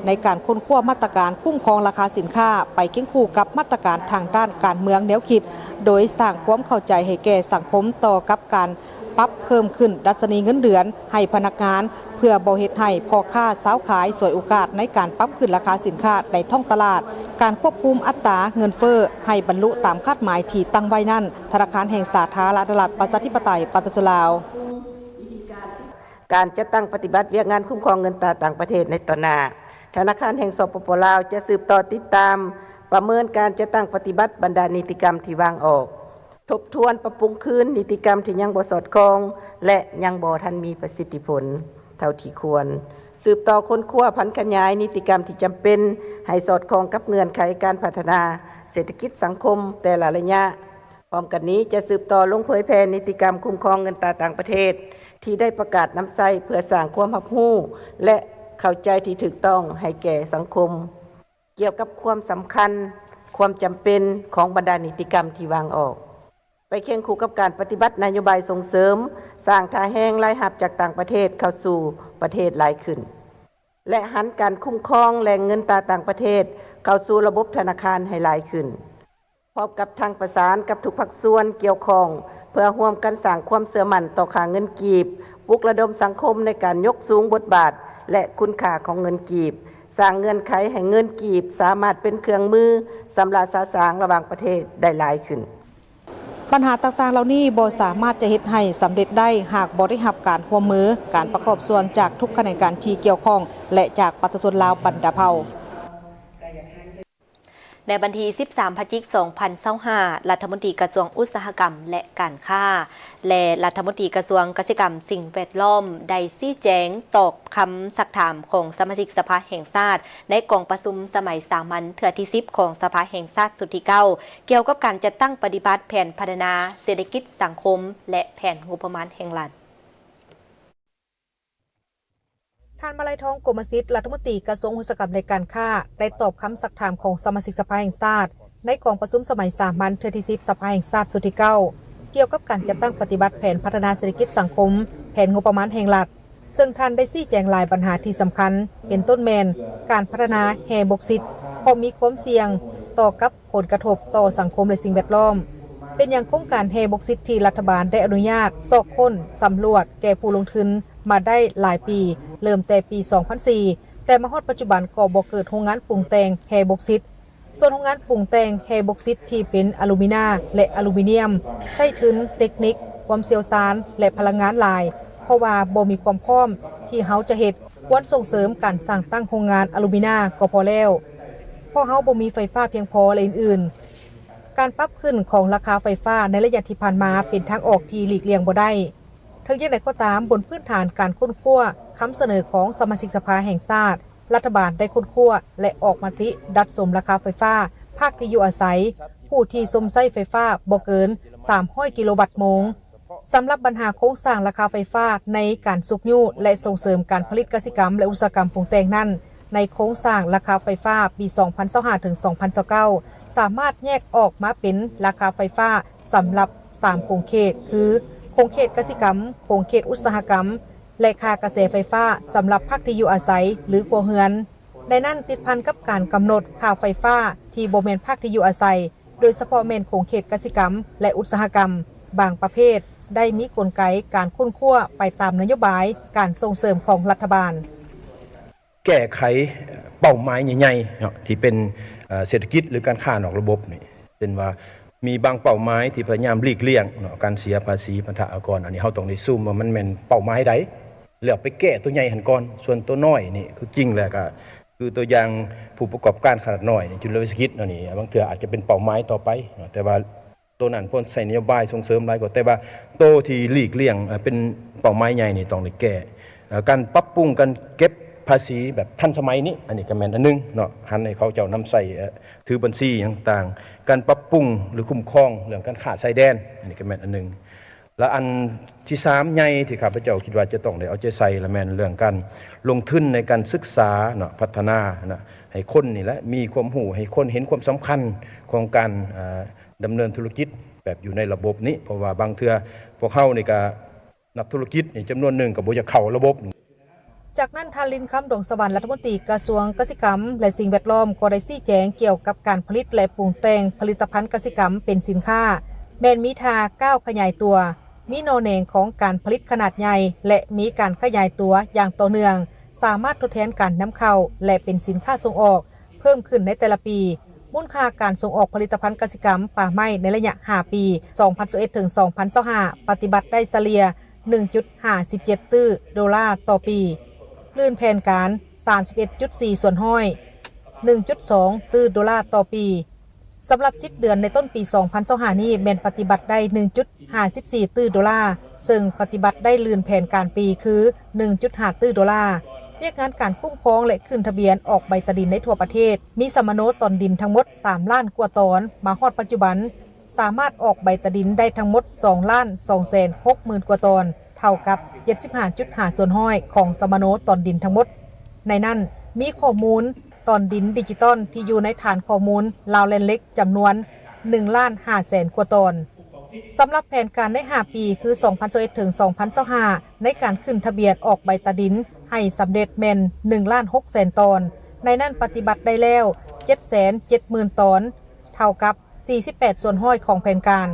ໃນການຄົ້ນຄວ້າມາດຕະການຄຸ້ມຄອງລາຄາສິນຄ້າ ໄປຄຽງຄູ່ກັບມາດຕະການທາງດ້ານການເມືອງແນວຄິດ, ໂດຍສ້າງຄວາມເຂົ້າໃຈໃຫ້ແກ່ສັງຄົມຕໍ່ກັບການ ປັບເພີ່ມຂຶ້ນດັດຊະນີເງິນເດືອນໃຫ້ພະນັກງານ ເພື່ອບໍ່ເຮັດໃຫ້ພໍ່ຄ້າຊາວຂາຍສວຍໂອກາດໃນການປັບຂຶ້ນລາຄາສິນຄ້າໃນທ້ອງຕະຫຼາດ. ການຄວບຄຸມອັດຕາເງິນເຟີ້ໃຫ້ບັນລຸຕາມຄາດໝາຍທີ່ຕັ້ງໄວ້ນັ້ນ, ທະນາຄານແຫ່ງສາທາລະນະລັດ ປະຊາທິປະໄຕ ປະຊາຊົນລາວ. ການຈັດຕັ້ງປະຕິບັດວຽກງານຄຸ້ມຄອງເງິນຕາຕ່າງປະເທດໃນຕໍ່ໜ້າ, ທະນາຄານແຫ່ງ ສປປ ລາວ ຈະສືບຕໍ່ຕິດຕາມ, ປະເມີນການຈັດຕັ້ງປະຕິບັດບັນດານິຕິກຳທີ່ວາງອອກ. ທົບທວນປັບປຸງຄືນນິຕິກຳທີ່ຍັງບໍ່ສອດຄ່ອງ ແລະ ຍັງບໍ່ທັນມີປະສິດທິຜົນເທົ່າທີ່ຄວນ, ສືບຕໍ່ຄົ້ນຄວ້າຜັນຂະຫຍາຍນິຕິກຳທີ່ຈຳເປັນໃຫ້ສອດຄ່ອງກັບເງື່ອນໄຂການພັດທະນາເສດຖະກິດສັງຄົມແຕ່ລະໄລຍະ. ພ້ອມກັນນີ້ຈະສືບຕໍ່ລົງເຜີຍແຜ່ນິຕິກຳຄຸ້ມຄອງເງິນຕາຕ່າງປະເທດທີ່ໄດ້ປະກາດນຳໃຊ້ ເພື່ອສ້າງຄວາມຮັບຮູ້ ແລະ ເຂົ້າໃຈທີ່ຖືກຕ້ອງໃຫ້ແກ່ສັງຄົມ ກ່ຽວກັບຄວາມສຳຄັນ, ຄວາມຈຳເປັນຂອງບັນດານິຕິກຳທີ່ວາງອອກ, ໄປຄຽງຄູ່ກັບການປະຕິບັດນະໂຍບາຍສົ່ງເສີມສ້າງທ່າແຮງລາຍຮັບຈາກຕ່າງປະເທດເຂົ້າສູ່ປະເທດຫຼາຍຂຶ້ນ ແລະ ຫັນການຄຸ້ມຄອງແຫຼ່ງເງິນຕາຕ່າງປະເທດເຂົ້າສູ່ລະບົບທະນາຄານໃຫ້ຫຼາຍຂຶ້ນ. ພ້ອມກັບທັງປະສານກັບທຸກພາກສ່ວນກ່ຽວຂ້ອງ ເພື່ອຮ່ວມກັນສ້າງຄວາມເຊື່ອໝັ້ນຕໍ່ຄ່າເງິນກີບ, ປຸກລະດົມສັງຄົມໃນການຍົກສູງບົດບາດ ແລະ ຄຸນຄ່າຂອງເງິນກີບ, ສ້າງເງື່ອນໄຂໃຫ້ເງິນກີບສາມາດເປັນເຄື່ອງມືຊຳລະສະສາງລະຫວ່າງປະເທດໄດ້ຫຼາຍຂຶ້ນ. ບັນຫາຕ່າງໆເຫຼົ່ານີ້ບໍ່ສາມາດຈະເຮັດໃຫ້ສຳເລັດໄດ້ ຫາກບໍ່ໄດ້ຮັບການຮ່ວມມື, ການປະກອບສ່ວນຈາກທຸກຂະແໜງການທີ່ກ່ຽວຂ້ອງ ແລະ ຈາກປະຊາຊົນລາວບັນດາເຜົ່າ. ໃນວັນທີສິບສາມ ພະຈິກ ສອງພັນຊາວຫ້າ ລັດຖະມົນຕີກະຊວງອຸດສາຫະກຳ ແລະ ການຄ້າ ແລະ ລັດຖະມົນຕີກະຊວງກະສິກຳ ສິ່ງແວດລ້ອມ ໄດ້ຊີ້ແຈງຕອບຄຳຊັກຖາມຂອງສະມາຊິກສະພາແຫ່ງຊາດ ໃນກອງປະຊຸມສະໄໝສາມັນເທື່ອທີສິບ ຂອງສະພາແຫ່ງຊາດຊຸດທີເກົ້າ ກ່ຽວກັບການຈັດຕັ້ງປະຕິບັດແຜນພັດທະນາເສດຖະກິດ, ສັງຄົມ ແລະ ແຜນງົບປະມານແຫ່ງລັດ. ທ່ານ ມາໄລທອງ ກົມມະສິດ ລັດຖະມົນຕີກະຊວງອຸດສາຫະກຳ ແລະ ການຄ້າ ໄດ້ຕອບຄຳຊັກຖາມຂອງສະມາຊິກສະພາແຫ່ງຊາດ ໃນກອງປະຊຸມສະໄໝສາມັນເທື່ອທີສິບ ສະພາແຫ່ງຊາດຊຸດທີເກົ້າ ກ່ຽວກັບການຈັດຕັ້ງປະຕິບັດແຜນພັດທະນາເສດຖະກິດ, ສັງຄົມ, ແຜນງົບປະມານແຫ່ງລັດ, ເຊິ່ງທ່ານໄດ້ຊີ້ແຈງຫຼາຍບັນຫາທີ່ສຳຄັນ ເປັນຕົ້ນແມ່ນການພັດທະນາແຮ່ບົກຊິດ ເພາະມີຄວາມສ່ຽງຕໍ່ກັບ ຜົນກະທົບຕໍ່ສັງຄົມ ແລະ ສິ່ງແວດລ້ອມ. ເປັນຫຍັງໂຄງການແຮ່ບົກຊິດທີ່ລັດຖະບານໄດ້ອະນຸຍາດຊອກຄົ້ນສຳຫຼວດແກ່ຜູ້ລົງທຶນມາໄດ້ຫຼາຍປີ, ເລີ່ມແຕ່ປີສອງພັນສີ່ ແຕ່ມາຮອດປັດຈຸບັນກໍບໍ່ເກີດໂຮງງານປຸງແຕ່ງແຮ່ບົກຊິດ. ສ່ວນໂຮງງານປຸງແຕ່ງແຮ່ບົກຊິດທີ່ເປັນອາລູມີນາ ແລະ ອາລູມີນຽມ ໃຊ້ທຶນ, ເຕັກນິກ, ຄວາມຊ່ຽວຊານ ແລະ ພະລັງງານຫຼາຍ, ເພາະວ່າບໍ່ມີຄວາມພ້ອມທີ່ເຮົາຈະເຮັດ. ຄວນສົ່ງເສີມການສ້າງຕັ້ງໂຮງງານອາລູມີນາກໍພໍແລ້ວ, ເພາະເຮົາບໍ່ມີໄຟຟ້າພຽງພໍ ແລະ ອື່ນໆ. ການປັບຂຶ້ນຂອງລາຄາໄຟຟ້າໃນໄລຍະທີ່ຜ່ານມາເປັນທາງອອກທີ່ຫຼີກລ່ຽງບໍ່ໄດ້. ເຖິງຢ່າງໃດກໍຕາມ, ບົນພື້ນຖານການຄົ້ນຄວ້າຄຳສະເໜີຂອງສະມາຊິກສະພາແຫ່ງຊາດ, ລັດຖະບານໄດ້ຄົ້ນຄວ້າ ແລະ ອອກມະຕິດັດສົມລາຄາໄຟຟ້າພາກທີ່ຢູ່ອາໄສຜູ້ທີ່ຊົມໃຊ້ໄຟຟ້າບໍ່ເກີນສາມຮ້ອຍກິໂລວັດໂມງ. ສຳລັບບັນຫາໂຄງສ້າງລາຄາໄຟຟ້າໃນການຊຸກຍູ້ ແລະ ສົ່ງເສີມການຜະລິດກະສິກຳ ແລະ ອຸດສາຫະກຳປຸງແຕ່ງນັ້ນ, ໃນໂຄງສ້າງລາຄາໄຟຟ້າປີສອງພັນຊາວຫ້າ ເຖິງ ສອງພັນຊາວເກົ້າ ສາມາດແຍກອອກມາເປັນລາຄາໄຟຟ້າສຳລັບສາມຂົງເຂດ ຄື ຂົງເຂດກະສິກຳ, ຂົງເຂດອຸດສາຫະກຳ ແລະ ຄ່າກະແສໄຟຟ້າສຳລັບພາກທີ່ຢູ່ອາໄສ ຫຼື ຄົວເຮືອນ. ໃນນັ້ນຕິດພັນກັບການກຳນົດຄ່າໄຟຟ້າທີ່ບໍ່ແມ່ນພາກທີ່ຢູ່ອາໄສ, ໂດຍສະເພາະແມ່ນຂົງເຂດກະສິກຳ ແລະ ອຸດສາຫະກຳບາງປະເພດ ໄດ້ມີກົນໄກການຄົ້ນຄວ້າໄປຕາມນະໂຍບາຍການສົ່ງເສີມຂອງລັດຖະບານ. ແກ້ໄຂເປົ້າໝາຍໃຫຍ່ໆເນາະ ທີ່ເປັນ ເອີ ເສດຖະກິດ ຫຼື ການຄ້ານອກລະບົບນີ້ ເຊັ່ນວ່າມີບາງເປົ້າໝາຍທີ່ພະຍາຍາມຫຼີກລ່ຽງເນາະ ການເສຍພາສີພັນທະອາກອນ, ອັນນີ້ເຮົາຕ້ອງໄດ້ຊູມວ່າມັນແມ່ນເປົ້າໝາຍໃດ ແລ້ວໄປແກ້ຕົວໃຫຍ່ຫັ້ນກ່ອນ, ສ່ວນຕົວນ້ອຍນີ້ຄືຈິງແລ້ວກໍ ຄືຕົວຢ່າງຜູ້ປະກອບການຂະໜາດນ້ອຍນີ້ ຈຸລະວິສະກິດເນາະ ນີ້ບາງເທື່ອອາດຈະເປັນເປົ້າໝາຍຕໍ່ໄປເນາະ ແຕ່ວ່າ ໂຕນັ້ນເພິ່ນໃຊ້ນະໂຍບາຍສົ່ງເສີມຫຼາຍກວ່າ, ແຕ່ວ່າໂຕທີ່ຫຼີກລ່ຽງ ເອີ ເປັນເປົ້າໝາຍໃຫຍ່ນີ້ຕ້ອງໄດ້ແກ້. ເອີ ການປັບປຸງການເກັບພາສີແບບທັນສະໄໝນີ້ ອັນນີ້ກໍແມ່ນອັນໜຶ່ງເນາະ, ຫັນໃຫ້ເຂົາເຈົ້ານຳໃຊ້ ເອີ ຖືບັນຊີຫຍັງຕ່າງ, ການປັບປຸງ ຫຼື ຄຸ້ມຄອງເລື່ອງການຄ້າຊາຍແດນ ອັນນີ້ກໍແມ່ນອັນໜຶ່ງ. ແລະ ອັນທີສາມໃຫຍ່ທີ່ຂ້າພະເຈົ້າຄິດວ່າຈະຕ້ອງໄດ້ເອົາໃຈໃສ່ ລະແມ່ນເລື່ອງການລົງທຶນໃນການສຶກສາເນາະ, ພັດທະນານະ ໃຫ້ຄົນນີ້ແຫຼະມີຄວາມຮູ້, ໃຫ້ຄົນເຫັນຄວາມສຳຄັນຂອງການ ເອີ ດຳເນີນທຸລະກິດແບບຢູ່ໃນລະບົບນີ້, ເພາະວ່າບາງເທື່ອພວກເຮົານີ້ກະ ນັກທຸລະກິດນີ້ຈຳນວນໜຶ່ງກໍບໍ່ຢາກເຂົ້າລະບົບ. ຈາກນັ້ນ ທ່ານ ລິນຄຳ ດວງສະຫວັນ ລັດຖະມົນຕີກະຊວງກະສິກຳ ແລະ ສິ່ງແວດລ້ອມ ກໍໄດ້ຊີ້ແຈງກ່ຽວກັບການຜະລິດ ແລະ ປຸງແຕ່ງຜະລິດຕະພັນກະສິກຳເປັນສິນຄ້າ ແມ່ນມີທ່າກ້າວຂະຫຍາຍຕົວ, ມີໜໍ່ແໜງຂອງການຜະລິດຂະໜາດໃຫຍ່ ແລະ ມີການຂະຫຍາຍຕົວຢ່າງຕໍ່ເນື່ອງ, ສາມາດທົດແທນການນຳເຂົ້າ ແລະ ເປັນສິນຄ້າສົ່ງອອກ ເພີ່ມຂຶ້ນໃນແຕ່ລະປີ. ມູນຄ່າການສົ່ງອອກຜະລິດຕະພັນກະສິກຳ, ປ່າໄມ້ ໃນໄລຍະຫ້າປີ ສອງພັນຊາວເອັດ ເຖິງ ສອງພັນຊາວຫ້າ ປະຕິບັດໄດ້ສະເລ່ຍ ໜຶ່ງຈຸດຫ້າສິບເຈັດຕື້ໂດລາຕໍ່ປີ, ລື່ນແຜນການ ສາມສິບເອັດຈຸດສີ່ສ່ວນຮ້ອຍ ໜຶ່ງຈຸດສອງຕື້ໂດລາຕໍ່ປີ. ສຳລັບສິບເດືອນໃນຕົ້ນປີ ສອງພັນຊາວຫ້ານີ້ ແມ່ນປະຕິບັດໄດ້ ໜຶ່ງຈຸດຫ້າສິບສີ່ຕື້ໂດລາ, ເຊິ່ງປະຕິບັດໄດ້ລື່ນແຜນການປີ ຄື ໜຶ່ງຈຸດຫ້າຕື້ໂດລາ. ວຽກງານການຄຸ້ມຄອງ ແລະ ຂຶ້ນທະບຽນອອກໃບຕາດິນໃນທົ່ວປະເທດ ມີສຳມະໂນຕອນດິນທັງໝົດ ສາມລ້ານກວ່າຕອນ, ມາຮອດປັດຈຸບັນ ສາມາດອອກໃບຕາດິນໄດ້ທັງໝົດ ສອງລ້ານສອງແສນຫົກໝື່ນກວ່າຕອນ, ເທົ່າກັບ ເຈັດສິບຫ້າຈຸດຫ້າສ່ວນຮ້ອຍຂອງສຳມະໂນຕອນດິນທັງໝົດ. ໃນນັ້ນ ມີຂໍ້ມູນຕອນດິນດິຈິຕອນທີ່ຢູ່ໃນຖານຂໍ້ມູນ Loudland Lex ຈຳນວນ ໜຶ່ງລ້ານຫ້າແສນກວ່າຕອນ. ສຳລັບແຜນການໃນຫ້າປີ ຄື ສອງພັນຊາວເອັດ ເຖິງ ສອງພັນຊາວຫ້າ ໃນການຂຶ້ນທະບຽນອອກໃບຕາດິນໃຫ້ສຳເລັດແມ່ນ ໜຶ່ງລ້ານຫົກແສນຕອນ, ໃນນັ້ນປະຕິບັດໄດ້ແລ້ວ ເຈັດແສນເຈັດໝື່ນຕອນ, ເທົ່າກັບ ສີ່ສິບແປດສ່ວນຮ້ອຍຂອງແຜນການ.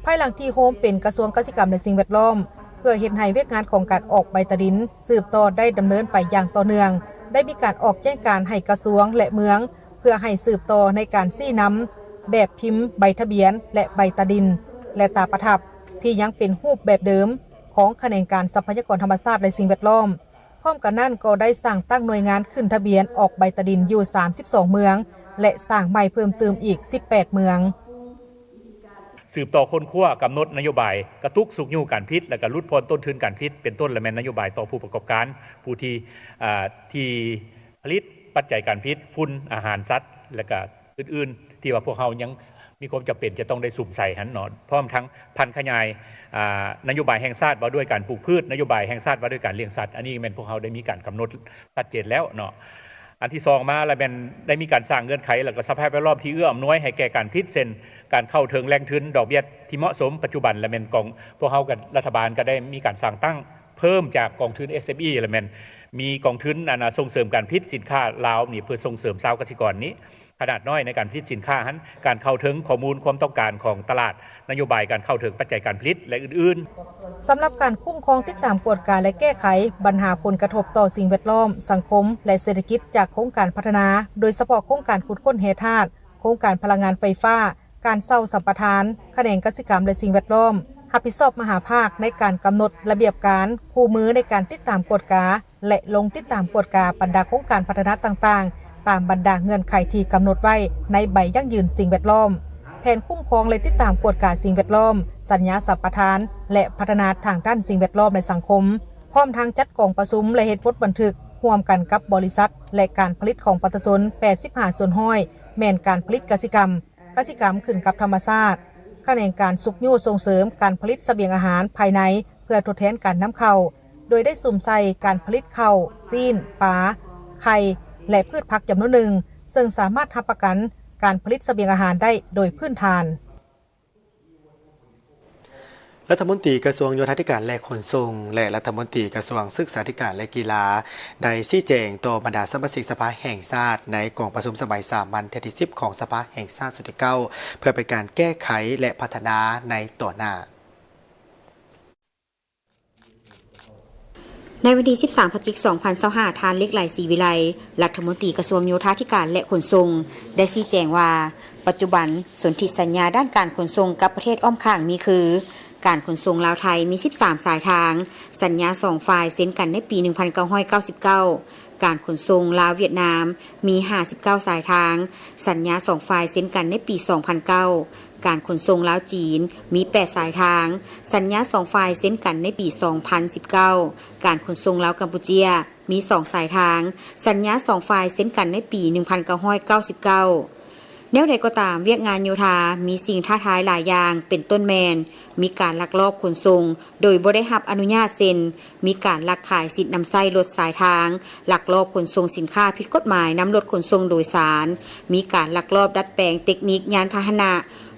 ພາຍຫຼັງທີ່ໂຮມເປັນກະຊວງກະສິກຳ ແລະ ສິ່ງແວດລ້ອມ, ເພື່ອເຮັດໃຫ້ວຽກງານຂອງການອອກໃບຕາດິນສືບຕໍ່ໄດ້ດຳເນີນໄປຢ່າງຕໍ່ເນື່ອງ, ໄດ້ມີການອອກແຈ້ງການໃຫ້ກະຊວງ ແລະ ເມືອງ ເພື່ອໃຫ້ສືບຕໍ່ໃນການຊີ້ນຳແບບພິມໃບທະບຽນ ແລະ ໃບຕາດິນ ແລະ ຕາປະທັບ ທີ່ຍັງເປັນຮູບແບບເດີມຂອງຂະແໜງການຊັບພະຍາກອນທຳມະຊາດ ແລະ ສິ່ງແວດລ້ອມ. ພ້ອມກັນນັ້ນກໍໄດ້ສ້າງຕັ້ງໜ່ວຍງານຂຶ້ນທະບຽນອອກໃບຕາດິນຢູ່ສາມສິບສອງເມືອງ, ແລະ ສ້າງໃໝ່ເພີ່ມຕື່ມອີກສິບແປດເມືອງ. ສືບຕໍ່ຄົ້ນຄວ້າ, ກຳນົດນະໂຍບາຍກະຕຸກຊຸກຍູ້ການຜະລິດ ແລະ ກະຫຼຸດຜ່ອນຕົ້ນທຶນການຜະລິດ ເປັນຕົ້ນລະແມ່ນນະໂຍບາຍຕໍ່ຜູ້ປະກອບການ ຜູ້ທີ່ ອ່າ ທີ່ຜະລິດປັດໄຈການຜະລິດ, ຝຸ່ນ, ອາຫານສັດ ແລະ ກະອື່ນໆ ທີ່ວ່າພວກເຮົາຍັງມີຄວາມຈຳເປັນຈະຕ້ອງໄດ້ສຸມໃສ່ຫັ້ນເນາະ, ພ້ອມທັງຜັນຂະຫຍາຍ ອ່າ ນະໂຍບາຍແຫ່ງຊາດວ່າດ້ວຍການປູກພືດ, ນະໂຍບາຍແຫ່ງຊາດວ່າດ້ວຍການລ້ຽງສັດ, ອັນນີ້ແມ່ນພວກເຮົາໄດ້ມີການກຳນົດຊັດເຈນແລ້ວເນາະ. ອັນທີສອງມາລະແມ່ນໄດ້ມີການສ້າງເງື່ອນໄຂ ແລະ ກະສະພາບແວດລ້ອມທີ່ເອື້ອອຳນວຍໃຫ້ແກ່ການຜະລິດ ເຊັ່ນ ການເຂົ້າເຖິງແຫຼ່ງທຶນດອກເບ້ຍທີ່ເໝາະສົມ. ປັດຈຸບັນລະແມ່ນກອງ ພວກເຮົາກັບລັດຖະບານກະໄດ້ມີການສ້າງຕັ້ງເພີ່ມຈາກກອງທຶນ ເອສເອັມອີ ລະແມ່ນມີກອງທຶນ ອັນ ສົ່ງເສີມການຜະລິດສິນຄ້າລາວນີ້ ເພື່ອສົ່ງເສີມຊາວກະສິກອນນີ້ ຂະໜາດນ້ອຍໃນການຜະລິດສິນຄ້າຫັ້ນ, ການເຂົ້າເຖິງຂໍ້ມູນຄວາມຕ້ອງການຂອງຕະຫຼາດ, ນະໂຍບາຍການເຂົ້າເຖິງປັດໄຈການຜະລິດ ແລະ ອື່ນໆ. ສຳລັບການຄຸ້ມຄອງ, ຕິດຕາມ, ກວດກາ ແລະ ແກ້ໄຂບັນຫາຜົນກະທົບຕໍ່ສິ່ງແວດລ້ອມ, ສັງຄົມ ແລະ ເສດຖະກິດຈາກໂຄງການພັດທະນາ, ໂດຍສະເພາະໂຄງການຂຸດຄົ້ນແຮ່ທາດ, ໂຄງການພະລັງງານໄຟຟ້າ, ການເຊົ່າສຳປະທານ, ຂະແໜງກະສິກຳ ແລະ ສິ່ງແວດລ້ອມ ຮັບຜິດຊອບມະຫາພາກໃນການກຳນົດລະບຽບການ, ຄູ່ມືໃນການຕິດຕາມກວດກາ ແລະ ລົງຕິດຕາມກວດກາບັນດາໂຄງການພັດທະນາຕ່າງໆ ຕາມບັນດາເງື່ອນໄຂທີ່ກຳນົດໄວ້ໃນໃບຢັ້ງຢືນສິ່ງແວດລ້ອມ, ແຜນຄຸ້ມຄອງ ແລະ ຕິດຕາມກວດກາສິ່ງແວດລ້ອມ, ສັນຍາສຳປະທານ ແລະ ພັດທະນາທາງດ້ານສິ່ງແວດລ້ອມ ແລະ ສັງຄົມ, ພ້ອມທັງຈັດກອງປະຊຸມ ແລະ ເຮັດບົດບັນທຶກຮ່ວມກັນກັບບໍລິສັດ ແລະ ການຜະລິດຂອງປະຊາຊົນ ແປດສິບຫ້າສ່ວນຮ້ອຍ ແມ່ນການຜະລິດກະສິກຳ, ກະສິກຳຂຶ້ນກັບທຳມະຊາດ, ຂະແໜງການຊຸກຍູ້ສົ່ງເສີມການຜະລິດສະບຽງອາຫານພາຍໃນ ເພື່ອທົດແທນການນຳເຂົ້າ, ໂດຍໄດ້ສຸມໃສ່ການຜະລິດເຂົ້າ, ຊີ້ນ, ປາ, ໄຂ່ ແລະ ພືດຜັກຈຳນວນໜຶ່ງ, ເຊິ່ງສາມາດຮັບປະກັນການຜະລິດສະບຽງອາຫານໄດ້ໂດຍພື້ນຖານ. ລັດຖະມົນຕີກະຊວງໂຍທາທິການ ແລະ ຂົນສົ່ງ ແລະ ລັດຖະມົນຕີກະຊວງສຶກສາທິການ ແລະ ກິລາ ໄດ້ຊີ້ແຈງຕໍ່ບັນດາສະມາຊິກສະພາແຫ່ງຊາດ ໃນກອງປະຊຸມສະໄໝສາມັນເທື່ອທີສິບ ຂອງສະພາແຫ່ງຊາດຊຸດທີເກົ້າ ເພື່ອເປັນການແກ້ໄຂ ແລະ ພັດທະນາໃນຕໍ່ໜ້າ. ໃນວັນທີສິບສາມ ພະຈິກ ສອງພັນຊາວຫ້າ ທ່ານ ເລັກໄຫຼ ສີວິໄລ ລັດຖະມົນຕີກະຊວງໂຍທາທິການ ແລະ ຂົນສົ່ງ ໄດ້ຊີ້ແຈງວ່າ ປັດຈຸບັນສົນທິສັນຍາດ້ານການຂົນສົ່ງກັບປະເທດອ້ອມຂ້າງມີຄື ການຂົນສົ່ງລາວ-ໄທມີສິບສາມສາຍທາງ, ສັນຍາສອງຝ່າຍເຊັນກັນໃນປີໜຶ່ງພັນເກົ້າຮ້ອຍເກົ້າສິບເກົ້າ, ການຂົນສົ່ງລາວ-ຫວຽດນາມມີຫ້າສິບເກົ້າສາຍທາງ, ສັນຍາສອງຝ່າຍເຊັນກັນໃນປີສອງພັນເກົ້າ, ການຂົນສົ່ງລາວ-ຈີນມີແປດສາຍທາງ, ສັນຍາສອງຝ່າຍເຊັນກັນໃນປີສອງພັນສິບເກົ້າ, ການຂົນສົ່ງລາວ-ກຳປູເຈຍມີສອງສາຍທາງ, ສັນຍາສອງຝ່າຍເຊັນກັນໃນປີໜຶ່ງພັນເກົ້າຮ້ອຍເກົ້າສິບເກົ້າ. ແນວໃດກໍຕາມ, ວຽກງານໂຍທາມີສິ່ງທ້າທາຍຫຼາຍຢ່າງ, ເປັນຕົ້ນແມ່ນ ມີການລັກລອບຂົນສົ່ງໂດຍບໍ່ໄດ້ຮັບອະນຸຍາດ ເຊັ່ນ ມີການລັກຂາຍສິດນຳໃຊ້ລົດສາຍທາງ, ລັກລອບຂົນສົ່ງສິນຄ້າຜິດກົດໝາຍນຳລົດຂົນສົ່ງໂດຍສານ, ມີການລັກລອບດັດແປງເຕັກນິກຍານພາຫະນະ,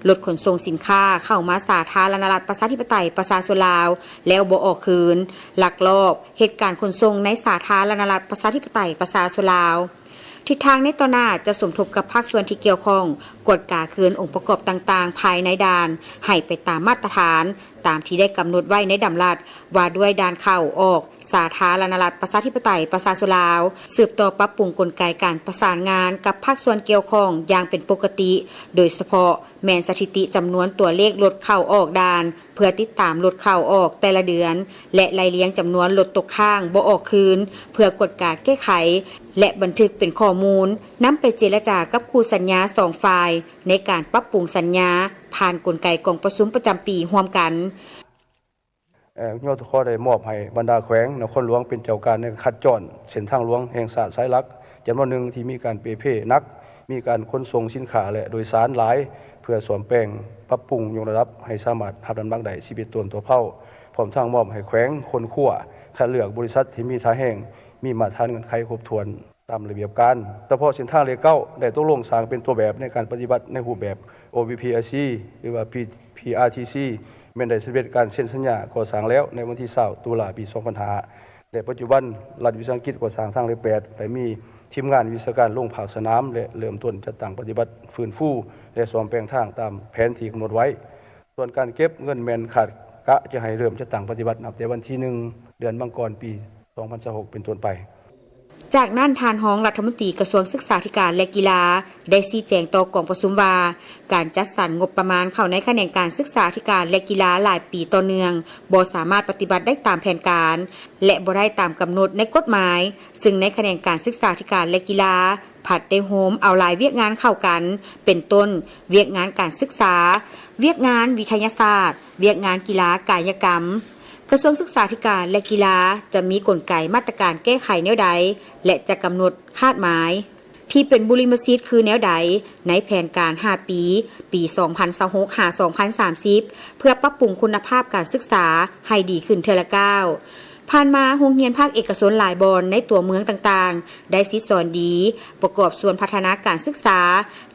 ລົດຂົນສົ່ງສິນຄ້າເຂົ້າມາສາທາລະນະລັດ ປະຊາທິປະໄຕ ປະຊາຊົນລາວ ແລ້ວບໍ່ອອກຄືນ, ລັກລອບເຮັດການຂົນສົ່ງໃນສາທາລະນະລັດ ປະຊາທິປະໄຕ ປະຊາຊົນລາວ. ທິດທາງໃນຕໍ່ໜ້າຈະສົມທົບກັບພາກສ່ວນທີ່ກ່ຽວຂ້ອງ, ກວດກາຄືນອົງປະກອບຕ່າງໆພາຍໃນດ່ານໃຫ້ໄປຕາມມາດຕະຖານ ຕາມທີ່ໄດ້ກຳນົດໄວ້ໃນດຳລັດວ່າດ້ວຍດ່ານເຂົ້າອອກສາທາລະນະລັດ ປະຊາທິປະໄຕ ປະຊາຊົນລາວ, ສືບຕໍ່ປັບປຸງກົນໄກການປະສານງານກັບພາກສ່ວນກ່ຽວຂ້ອງຢ່າງເປັນປົກກະຕິ, ໂດຍສະເພາະແມ່ນສະຖິຕິຈຳນວນຕົວເລກລົດເຂົ້າອອກດ່ານ ເພື່ອຕິດຕາມລົດເຂົ້າອອກແຕ່ລະເດືອນ ແລະ ໄລ່ລຽງຈຳນວນລົດຕົກຄ້າງບໍ່ອອກຄືນ ເພື່ອກວດກາແກ້ໄຂ ແລະ ບັນທຶກເປັນຂໍ້ມູນ, ນຳໄປເຈລະຈາກັບຄູ່ສັນຍາສອງຝ່າຍ ໃນການປັບປຸງສັນຍາ ຜ່ານກົນໄກກອງປະຊຸມປະຈຳປີຮ່ວມກັນ. ເອີ ຍທຂ ໄດ້ມອບໃຫ້ບັນດາແຂວງນະຄອນຫຼວງເປັນເຈົ້າການໃນການຂັດຈ້ອນເສັ້ນທາງຫຼວງແຫ່ງຊາດສາຍຫຼັກຈຳນວນໜຶ່ງທີ່ມີການເປ່ເພໜັກ, ມີການຂົນສົ່ງສິນຄ້າ ແລະ ໂດຍສານຫຼາຍ, ເພື່ອສ້ອມແປງ, ປັບປຸງ, ຍົກລະດັບໃຫ້ສາມາດຮັບນ້ຳໜັກໄດ້ສິບເອັດໂຕນຕໍ່ເພົາ, ພ້ອມທັງມອບໃຫ້ແຂວງຄົ້ນຄວ້າ, ຄັດເລືອກບໍລິສັດທີ່ມີທ່າແຮງ, ມີມາດຕະຖານເງື່ອນໄຂຄົບຖ້ວນ. ຕາມລະບຽບການ. ສະເພາະເສັ້ນທາງເລກເກົ້າ ໄດ້ຕົກລົງສ້າງເປັນຕົວແບບໃນການປະຕິບັດໃນຮູບແບບ ໂອ ບີ ພີ ອາ ຊີ ຫຼືວ່າ ພີ ອາ ທີ ຊີ ແມ່ນໄດ້ສຳເລັດການເຊັນສັນຍາກໍ່ສ້າງແລ້ວໃນວັນທີຊາວ ຕຸລາ ປີສອງພັນຫ້າ ແລະ ປັດຈຸບັນ ລັດວິສາຫະກິດກໍ່ສ້າງທາງເລກແປດ ໄດ້ມີທີມງານວິຊາການລົງພາກສະໜາມ ແລະ ເລີ່ມຕົ້ນຈັດຕັ້ງປະຕິບັດຟື້ນຟູ ແລະ ສ້ອມແປງທາງຕາມແຜນທີ່ກຳນົດໄວ້. ສ່ວນການເກັບເງິນແມ່ນຄາດກະຈະໃຫ້ເລີ່ມຈັດຕັ້ງປະຕິບັດນັບແຕ່ວັນທີໜຶ່ງ ເດືອນມັງກອນ ປີສອງພັນຊາວຫົກ ເປັນຕົ້ນໄປ. ຈາກນັ້ນ, ທ່ານຮອງລັດຖະມົນຕີກະຊວງສຶກສາທິການ ແລະ ກິລາ ໄດ້ຊີ້ແຈງຕໍ່ກອງປະຊຸມວ່າ ການຈັດສັນງົບປະມານເຂົ້າໃນຂະແໜງການສຶກສາທິການ ແລະ ກິລາຫຼາຍປີຕໍ່ເນື່ອງ ບໍ່ສາມາດປະຕິບັດໄດ້ຕາມແຜນການ ແລະ ບໍ່ໄດ້ຕາມກຳນົດໃນກົດໝາຍ, ຊຶ່ງໃນຂະແໜງການສຶກສາທິການ ແລະ ກິລາ ພັດໄດ້ໂຮມເອົາຫຼາຍວຽກງານເຂົ້າກັນ ເປັນຕົ້ນ ວຽກງານການສຶກສາ, ວຽກງານວິທະຍາສາດ, ວຽກງານກິລາກາຍະກຳ. ກະຊວງສຶກສາທິການ ແລະ ກິລາ ຈະມີກົນໄກມາດຕະການແກ້ໄຂແນວໃດ ແລະ ຈະກຳນົດຄາດໝາຍ ທີ່ເປັນບຸລິມະສິດຄືແນວໃດ ໃນແຜນການຫ້າປີ ປີສອງພັນຊາວຫົກ ຫາ ສອງພັນສາມສິບ ເພື່ອປັບປຸງຄຸນນະພາບການສຶກສາໃຫ້ດີຂຶ້ນເທື່ອລະກ້າວ. ຜ່ານມາ, ໂຮງຮຽນພາກເອກະຊົນຫຼາຍບ່ອນໃນຕົວເມືອງຕ່າງໆ ໄດ້ສິດສອນດີ, ປະກອບສ່ວນພັດທະນາການສຶກສາ,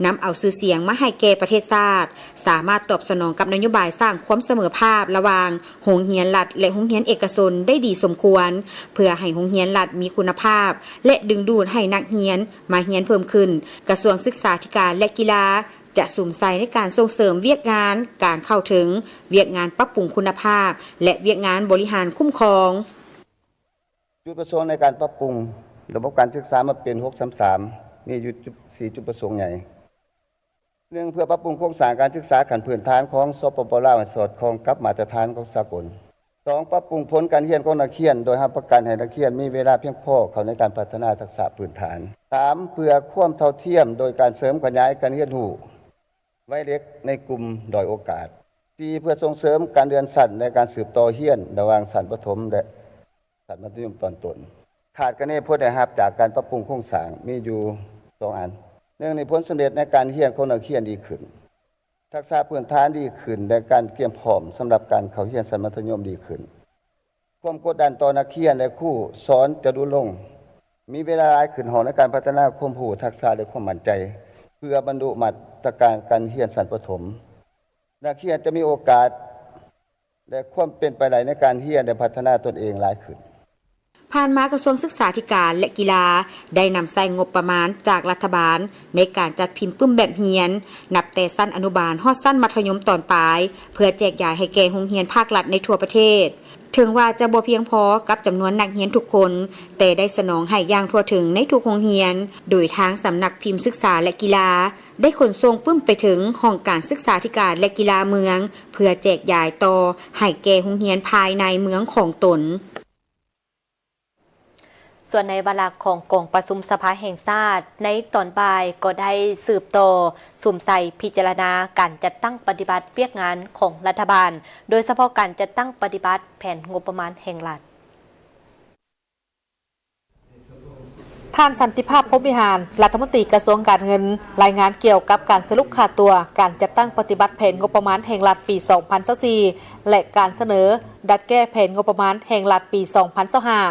ນຳເອົາຊື່ສຽງມາໃຫ້ແກ່ປະເທດຊາດ, ສາມາດຕອບສະໜອງກັບນະໂຍບາຍສ້າງຄວາມສະເໝີພາບລະຫວ່າງໂຮງຮຽນລັດ ແລະ ໂຮງຮຽນເອກະຊົນໄດ້ດີສົມຄວນ, ເພື່ອໃຫ້ໂຮງຮຽນລັດມີຄຸນນະພາບ ແລະ ດຶງດູດໃຫ້ນັກຮຽນມາຮຽນເພີ່ມຂຶ້ນ. ກະຊວງສຶກສາທິການ ແລະ ກິລາ ຈະສຸມໃສ່ໃນການສົ່ງເສີມວຽກງານການເຂົ້າເຖິງ, ວຽກງານປັບປຸງຄຸນນະພາບ ແລະ ວຽກງານບໍລິຫານຄຸ້ມຄອງ. ຈຸດປະສົງໃນການປັບປຸງລະບົບການສຶກສາມາເປັນ ຫົກສາມສາມ ມີຢູ່ສີ່ຈຸດປະສົງໃຫຍ່. ໜຶ່ງ ເພື່ອປັບປຸງໂຄງສ້າງການສຶກສາຂັ້ນພື້ນຖານຂອງ ສປປ ລາວ ໃຫ້ສອດຄ່ອງກັບມາດຕະຖານຂອງສາກົນ. ສອງ ປັບປຸງຜົນການຮຽນຂອງນັກຮຽນ ໂດຍຮັບປະກັນໃຫ້ນັກຮຽນມີເວລາພຽງພໍເຂົ້າໃນການພັດທະນາທັກສະພື້ນຖານ. ສາມ ເພື່ອຄວາມເທົ່າທຽມໂດຍການເສີມຂະຫຍາຍການຮຽນຮູ້ໄວເດັກໃນກຸ່ມດ້ອຍໂອກາດ. ສີ່ ເພື່ອສົ່ງເສີມການເລື່ອນຊັ້ນ ແລະ ການສືບຕໍ່ຮຽນລະຫວ່າງຊັ້ນປະຖົມ ແລະ ຊັ້ນມັດທະຍົມຕອນຕົ້ນ. ຄາດຄະເນຜົນໄດ້ຮັບຈາກການປັບປຸງໂຄງສ້າງມີຢູ່ສອງອັນ. ໜຶ່ງ ໃນຜົນສຳເລັດໃນການຮຽນຂອງນັກຮຽນດີຂຶ້ນ, ທັກສະພື້ນຖານດີຂຶ້ນ ແລະ ການກຽມພ້ອມສຳລັບການເຂົ້າຮຽນຊັ້ນມັດທະຍົມດີຂຶ້ນ. ຄວາມກົດດັນຕໍ່ນັກຮຽນ ແລະ ຄູສອນຈະຫຼຸດລົງ, ມີເວລາຫຼາຍຂຶ້ນຫ້ອງໃນການພັດທະນາຄວາມຮູ້, ທັກສະ ແລະ ຄວາມໝັ້ນໃຈ ເພື່ອບັນລຸມາດຕະການການຮຽນຊັ້ນປະຖົມ. ນັກຮຽນຈະມີໂອກາດ ແລະ ຄວາມເປັນໄປໄດ້ໃນການຮຽນ ແລະ ພັດທະນາຕົນເອງຫຼາຍຂຶ້ນ. ຜ່ານມາກະຊວງສຶກສາທິການ ແລະ ກິລາ ໄດ້ນຳໃຊ້ງົບປະມານຈາກລັດຖະບານ ໃນການຈັດພິມປຶ້ມແບບຮຽນ ນັບແຕ່ຊັ້ນອະນຸບານຮອດຊັ້ນມັດທະຍົມຕອນປາຍ ເພື່ອແຈກຢາຍໃຫ້ແກ່ໂຮງຮຽນພາກລັດໃນທົ່ວປະເທດ. ເຖິງວ່າຈະບໍ່ພຽງພໍກັບຈຳນວນນັກຮຽນທຸກຄົນ, ແຕ່ໄດ້ສະໜອງໃຫ້ຢ່າງທົ່ວເຖິງໃນທຸກໂຮງຮຽນ, ໂດຍທາງສຳນັກພິມສຶກສາ ແລະ ກິລາ ໄດ້ຂົນສົ່ງປຶ້ມໄປເຖິງຫ້ອງການສຶກສາທິການ ແລະ ກິລາເມືອງ ເພື່ອແຈກຢາຍຕໍ່ໃຫ້ແກ່ໂຮງຮຽນພາຍໃນເມືອງຂອງຕົນ. ສ່ວນໃນວາລະຂອງກອງປະຊຸມສະພາແຫ່ງຊາດ ໃນຕອນບ່າຍກໍໄດ້ສືບຕໍ່ສຸມໃສ່ພິຈາລະນາການຈັດຕັ້ງປະຕິບັດວຽກງານຂອງລັດຖະບານ, ໂດຍສະເພາະການຈັດຕັ້ງປະຕິບັດແຜນງົບປະມານແຫ່ງລັດ. ທ່ານ ສັນຕິພາບ ພົມວິຫານ ລັດຖະມົນຕີກະຊວງການເງິນ ລາຍງານກ່ຽວກັບການສະຫຼຸບຄ່າຕົວການຈັດຕັ້ງປະຕິບັດແຜນງົບປະມານແຫ່ງລັດປີສອງພັນຊາວສີ່ ແລະ ການສະເໜີດັດແກ້ແຜນງົບປະມານແຫ່ງລັດປີສອງພັນຊາວຫ້າ.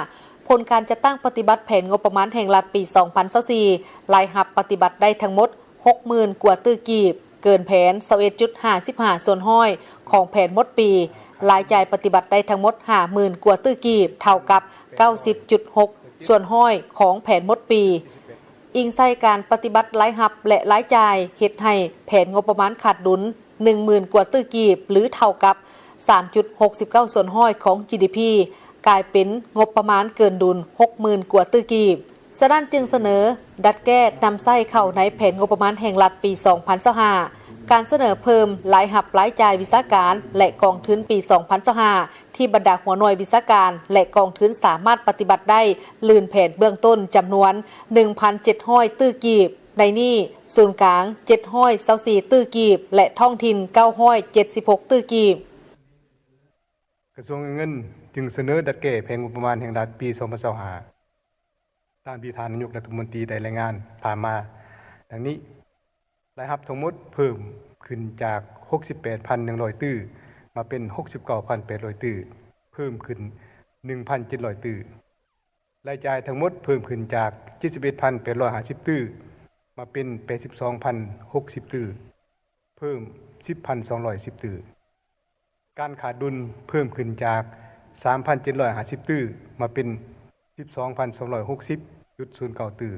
ຜົນການຈັດຕັ້ງປະຕິບັດແຜນງົບປະມານແຫ່ງລັດປີສອງພັນຊາວສີ່ ລາຍຮັບປະຕິບັດໄດ້ທັງໝົດ ຫົກໝື່ນກວ່າຕື້ກີບ, ເກີນແຜນ ຊາວເອັດຈຸດຫ້າສິບຫ້າສ່ວນຮ້ອຍຂອງແຜນໝົດປີ, ລາຍຈ່າຍປະຕິບັດໄດ້ທັງໝົດ ຫ້າໝື່ນກວ່າຕື້ກີບ, ເທົ່າກັບ ເກົ້າສິບຈຸດຫົກສ່ວນຮ້ອຍຂອງແຜນໝົດປີ. ອີງໃສ່ການປະຕິບັດລາຍຮັບ ແລະ ລາຍຈ່າຍ ເຮັດໃຫ້ແຜນງົບປະມານຂາດດຸນ ໜຶ່ງໝື່ນກວ່າຕື້ກີບ ຫຼື ເທົ່າກັບ ສາມຈຸດຫົກສິບເກົ້າສ່ວນຮ້ອຍຂອງ ຈີດີພີ ກາຍເປັນງົບປະມານເກີນດຸນ ຫົກໝື່ນກວ່າຕື້ກີບ. ສະນັ້ນຈຶ່ງສະເໜີດັດແກ້ນຳໃຊ້ເຂົ້າໃນແຜນງົບປະມານແຫ່ງລັດປີສອງພັນຊາວຫ້າ, ການສະເໜີເພີ່ມລາຍຮັບລາຍຈ່າຍວິຊາການ ແລະ ກອງທຶນປີສອງພັນຊາວຫ້າ ທີ່ບັນດາຫົວໜ່ວຍວິຊາການ ແລະ ກອງທຶນສາມາດປະຕິບັດໄດ້ລື່ນແຜນເບື້ອງຕົ້ນຈຳນວນ ໜຶ່ງພັນເຈັດຮ້ອຍຕື້ກີບ, ໃນນີ້ສູນກາງ ເຈັດຮ້ອຍຊາວສີ່ຕື້ກີບ ແລະ ທ້ອງຖິ່ນ ເກົ້າຮ້ອຍເຈັດສິບຫົກຕື້ກີບ. ກະຊວງການເງິນຈຶ່ງສະເໜີດັດແກ້ແຜນງົບປະມານແຫ່ງລັດປີສອງພັນຊາວຫ້າ ຕາມທີ່ທ່ານນາຍົກລັດຖະມົນຕີໄດ້ລາຍງານຜ່ານມາ ດັ່ງນີ້: ລາຍຮັບທັງໝົດເພີ່ມຂຶ້ນຈາກຫົກສິບແປດພັນໜຶ່ງຮ້ອຍຕື້ ມາເປັນຫົກສິບເກົ້າພັນແປດຮ້ອຍຕື້, ເພີ່ມຂຶ້ນໜຶ່ງພັນເຈັດຮ້ອຍຕື້. ລາຍຈ່າຍທັງໝົດເພີ່ມຂຶ້ນຈາກເຈັດສິບເອັດພັນແປດຮ້ອຍຫ້າສິບຕື້ ມາເປັນແປດສິບສອງພັນຫົກສິບຕື້, ເພີ່ມສິບພັນສອງຮ້ອຍສິບຕື້. ການຂາດດຸນເພີ່ມຂຶ້ນຈາກສາມພັນເຈັດຮ້ອຍຫ້າສິບຕື້ ມາເປັນສິບສອງພັນສອງຮ້ອຍຫົກສິບຈຸດສູນເກົ້າຕື້.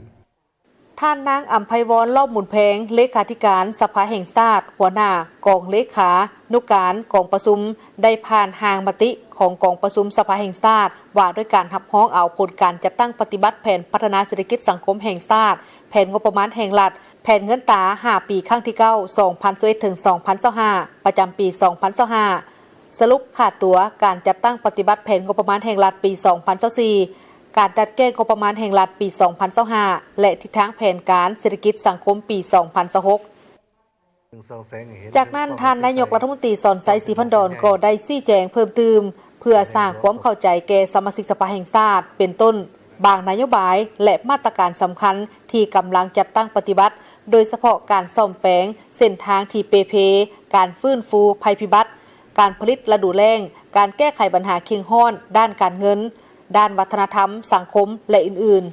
ທ່ານນາງ ອຳໄພວອນ ລ້ອມບຸນແພງ ເລຂາທິການສະພາແຫ່ງຊາດ, ຫົວໜ້າກອງເລຂານຸການກອງປະຊຸມ ໄດ້ຜ່ານຮ່າງມະຕິຂອງກອງປະຊຸມສະພາແຫ່ງຊາດ ວ່າດ້ວຍການຮັບຮອງເອົາຜົນການຈັດຕັ້ງປະຕິບັດແຜນພັດທະນາເສດຖະກິດສັງຄົມແຫ່ງຊາດ, ແຜນງົບປະມານແຫ່ງລັດ, ແຜນເງິນຕາຫ້າປີຄັ້ງທີເກົ້າ ສອງພັນຊາວເອັດ ເຖິງ ສອງພັນຊາວຫ້າ ປະຈຳປີສອງພັນຊາວຫ້າ, ສະຫຼຸບຄ່າຕົວການຈັດຕັ້ງປະຕິບັດແຜນງົບປະມານແຫ່ງລັດປີສອງພັນຊາວສີ່, ການດັດແກ້ງົບປະມານແຫ່ງລັດປີສອງພັນຊາວຫ້າ ແລະ ທິດທາງແຜນການເສດຖະກິດສັງຄົມປີສອງພັນຊາວຫົກ. ຈາກນັ້ນ, ທ່ານນາຍົກລັດຖະມົນຕີ ສອນໄຊ ສີພັນດອນ ກໍໄດ້ຊີ້ແຈງເພີ່ມຕື່ມ ເພື່ອສ້າງຄວາມເຂົ້າໃຈແກ່ສະມາຊິກສະພາແຫ່ງຊາດ, ເປັນຕົ້ນ ບາງນະໂຍບາຍ ແລະ ມາດຕະການສຳຄັນທີ່ກຳລັງຈັດຕັ້ງປະຕິບັດ, ໂດຍສະເພາະການສ້ອມແປງເສັ້ນທາງທີ່ເປ່ເພ, ການຟື້ນຟູໄພພິບັດ, ການຜະລິດລະດູແລ້ງ, ການແກ້ໄຂບັນຫາເຄັ່ງຮ້ອນດ້ານການເງິນ, ດ້ານວັດທະນະທຳ, ສັງຄົມ ແລະ ອື່ນ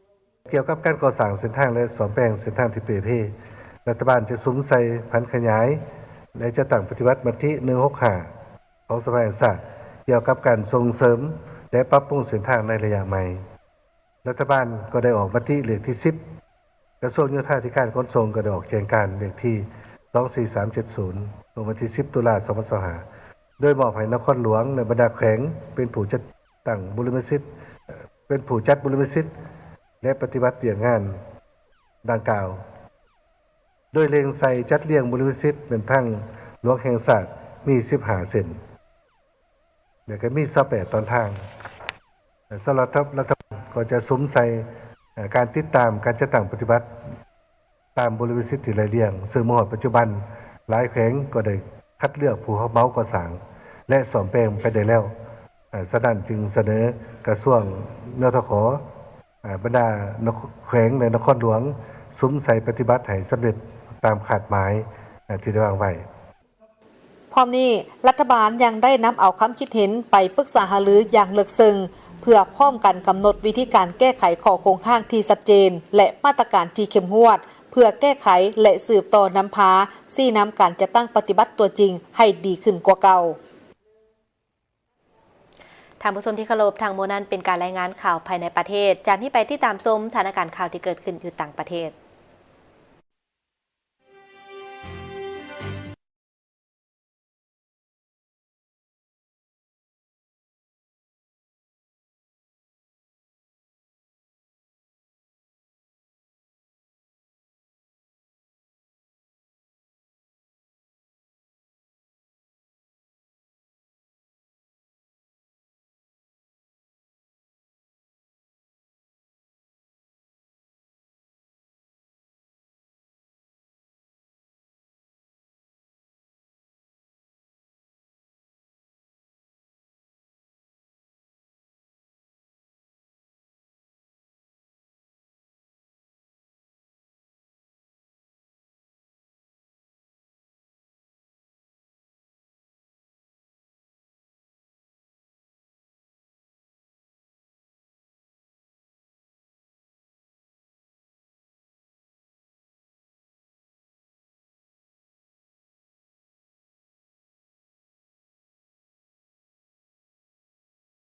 ໆ. ກ່ຽວກັບການກໍ່ສ້າງເສັ້ນທາງ ແລະ ສ້ອມແປງເສັ້ນທາງທີ່ເປ່ເພ, ລັດຖະບານຈະສຸມໃສ່ຜັນຂະຫຍາຍ ແລະ ຈັດຕັ້ງປະຕິບັດມະຕິໜຶ່ງຫົກຫ້າ ຂອງສະພາແຫ່ງຊາດ ກ່ຽວກັບການສົ່ງເສີມ ແລະ ປັບປຸງເສັ້ນທາງໃນໄລຍະໃໝ່. ລັດຖະບານກໍໄດ້ອອກມະຕິເລກທີສິບ, ກະຊວງໂຍທາທິການຂົນສົ່ງກໍໄດ້ອອກແຈ້ງການເລກທີສອງສີ່ສາມເຈັດສູນ ລົງວັນທີສິບ ຕຸລາ ສອງພັນຊາວຫ້າ ໂດຍມອບໃຫ້ນະຄອນຫຼວງ ແລະ ບັນດາແຂວງເປັນຜູ້ຈັດຕັ້ງບຸລິມະສິດ, ເປັນຜູ້ຈັດບຸລິມະສິດ ແລະ ປະຕິບັດວຽກງານດັ່ງກ່າວ, ໂດຍເລັ່ງໃສ່ຈັດລຽງບຸລິມະສິດແມ່ນທາງຫຼວງແຫ່ງຊາດມີສິບຫ້າເສັ້ນ ແລະ ກໍມີຊາວແປດຕອນທາງ. ສຳລັບລັດຖະບານກໍຈະສຸມໃສ່ ເອີ່ ການຕິດຕາມການຈັດຕັ້ງປະຕິບັດຕາມບຸລິມະສິດທີ່ໄລ່ລຽງ, ເຊິ່ງມາຮອດປັດຈຸບັນ ຫຼາຍແຂວງກໍໄດ້ຄັດເລືອກຜູ້ຮັບເໝົາກໍ່ສ້າງ ແລະ ສ້ອມແປງໄປໄດ້ແລ້ວ. ເອີ່ ສະນັ້ນຈຶ່ງສະເໜີກະຊວງ ນທຂ ເອີ່ ບັນດານະຄ- ແຂວງ ແລະ ນະຄອນຫຼວງ ສຸມໃສ່ປະຕິບັດໃຫ້ສຳເລັດຕາມຄາດໝາຍ ເອີ່ ທີ່ໄດ້ວາງໄວ້. ພ້ອມນີ້, ລັດຖະບານຍັງໄດ້ນຳເອົາຄຳຄິດເຫັນໄປປຶກສາຫາລືຢ່າງເລິກເຊິ່ງ ເພື່ອພ້ອມກັນກຳນົດວິທີການແກ້ໄຂຂໍ້ຄົງຄ້າງທີ່ຊັດເຈນ ແລະ ມາດຕະການທີ່ເຂັ້ມງວດ ເພື່ອແກ້ໄຂ ແລະ ສືບຕໍ່ນຳພາຊີ້ນຳການຈັດຕັ້ງປະຕິບັດຕົວຈິງໃຫ້ດີຂຶ້ນກວ່າເກົ່າ. ທ່ານຜູ້ຊົມທີ່ເຄົາລົບ, ທັງໝົດນັ້ນເປັນການລາຍງານຂ່າວພາຍໃນປະເທດ. ຈາກນີ້ໄປຕິດຕາມຊົມສະຖານະການຂ່າວທີ່ເກີດຂຶ້ນຢູ່ຕ່າງປະເທດ.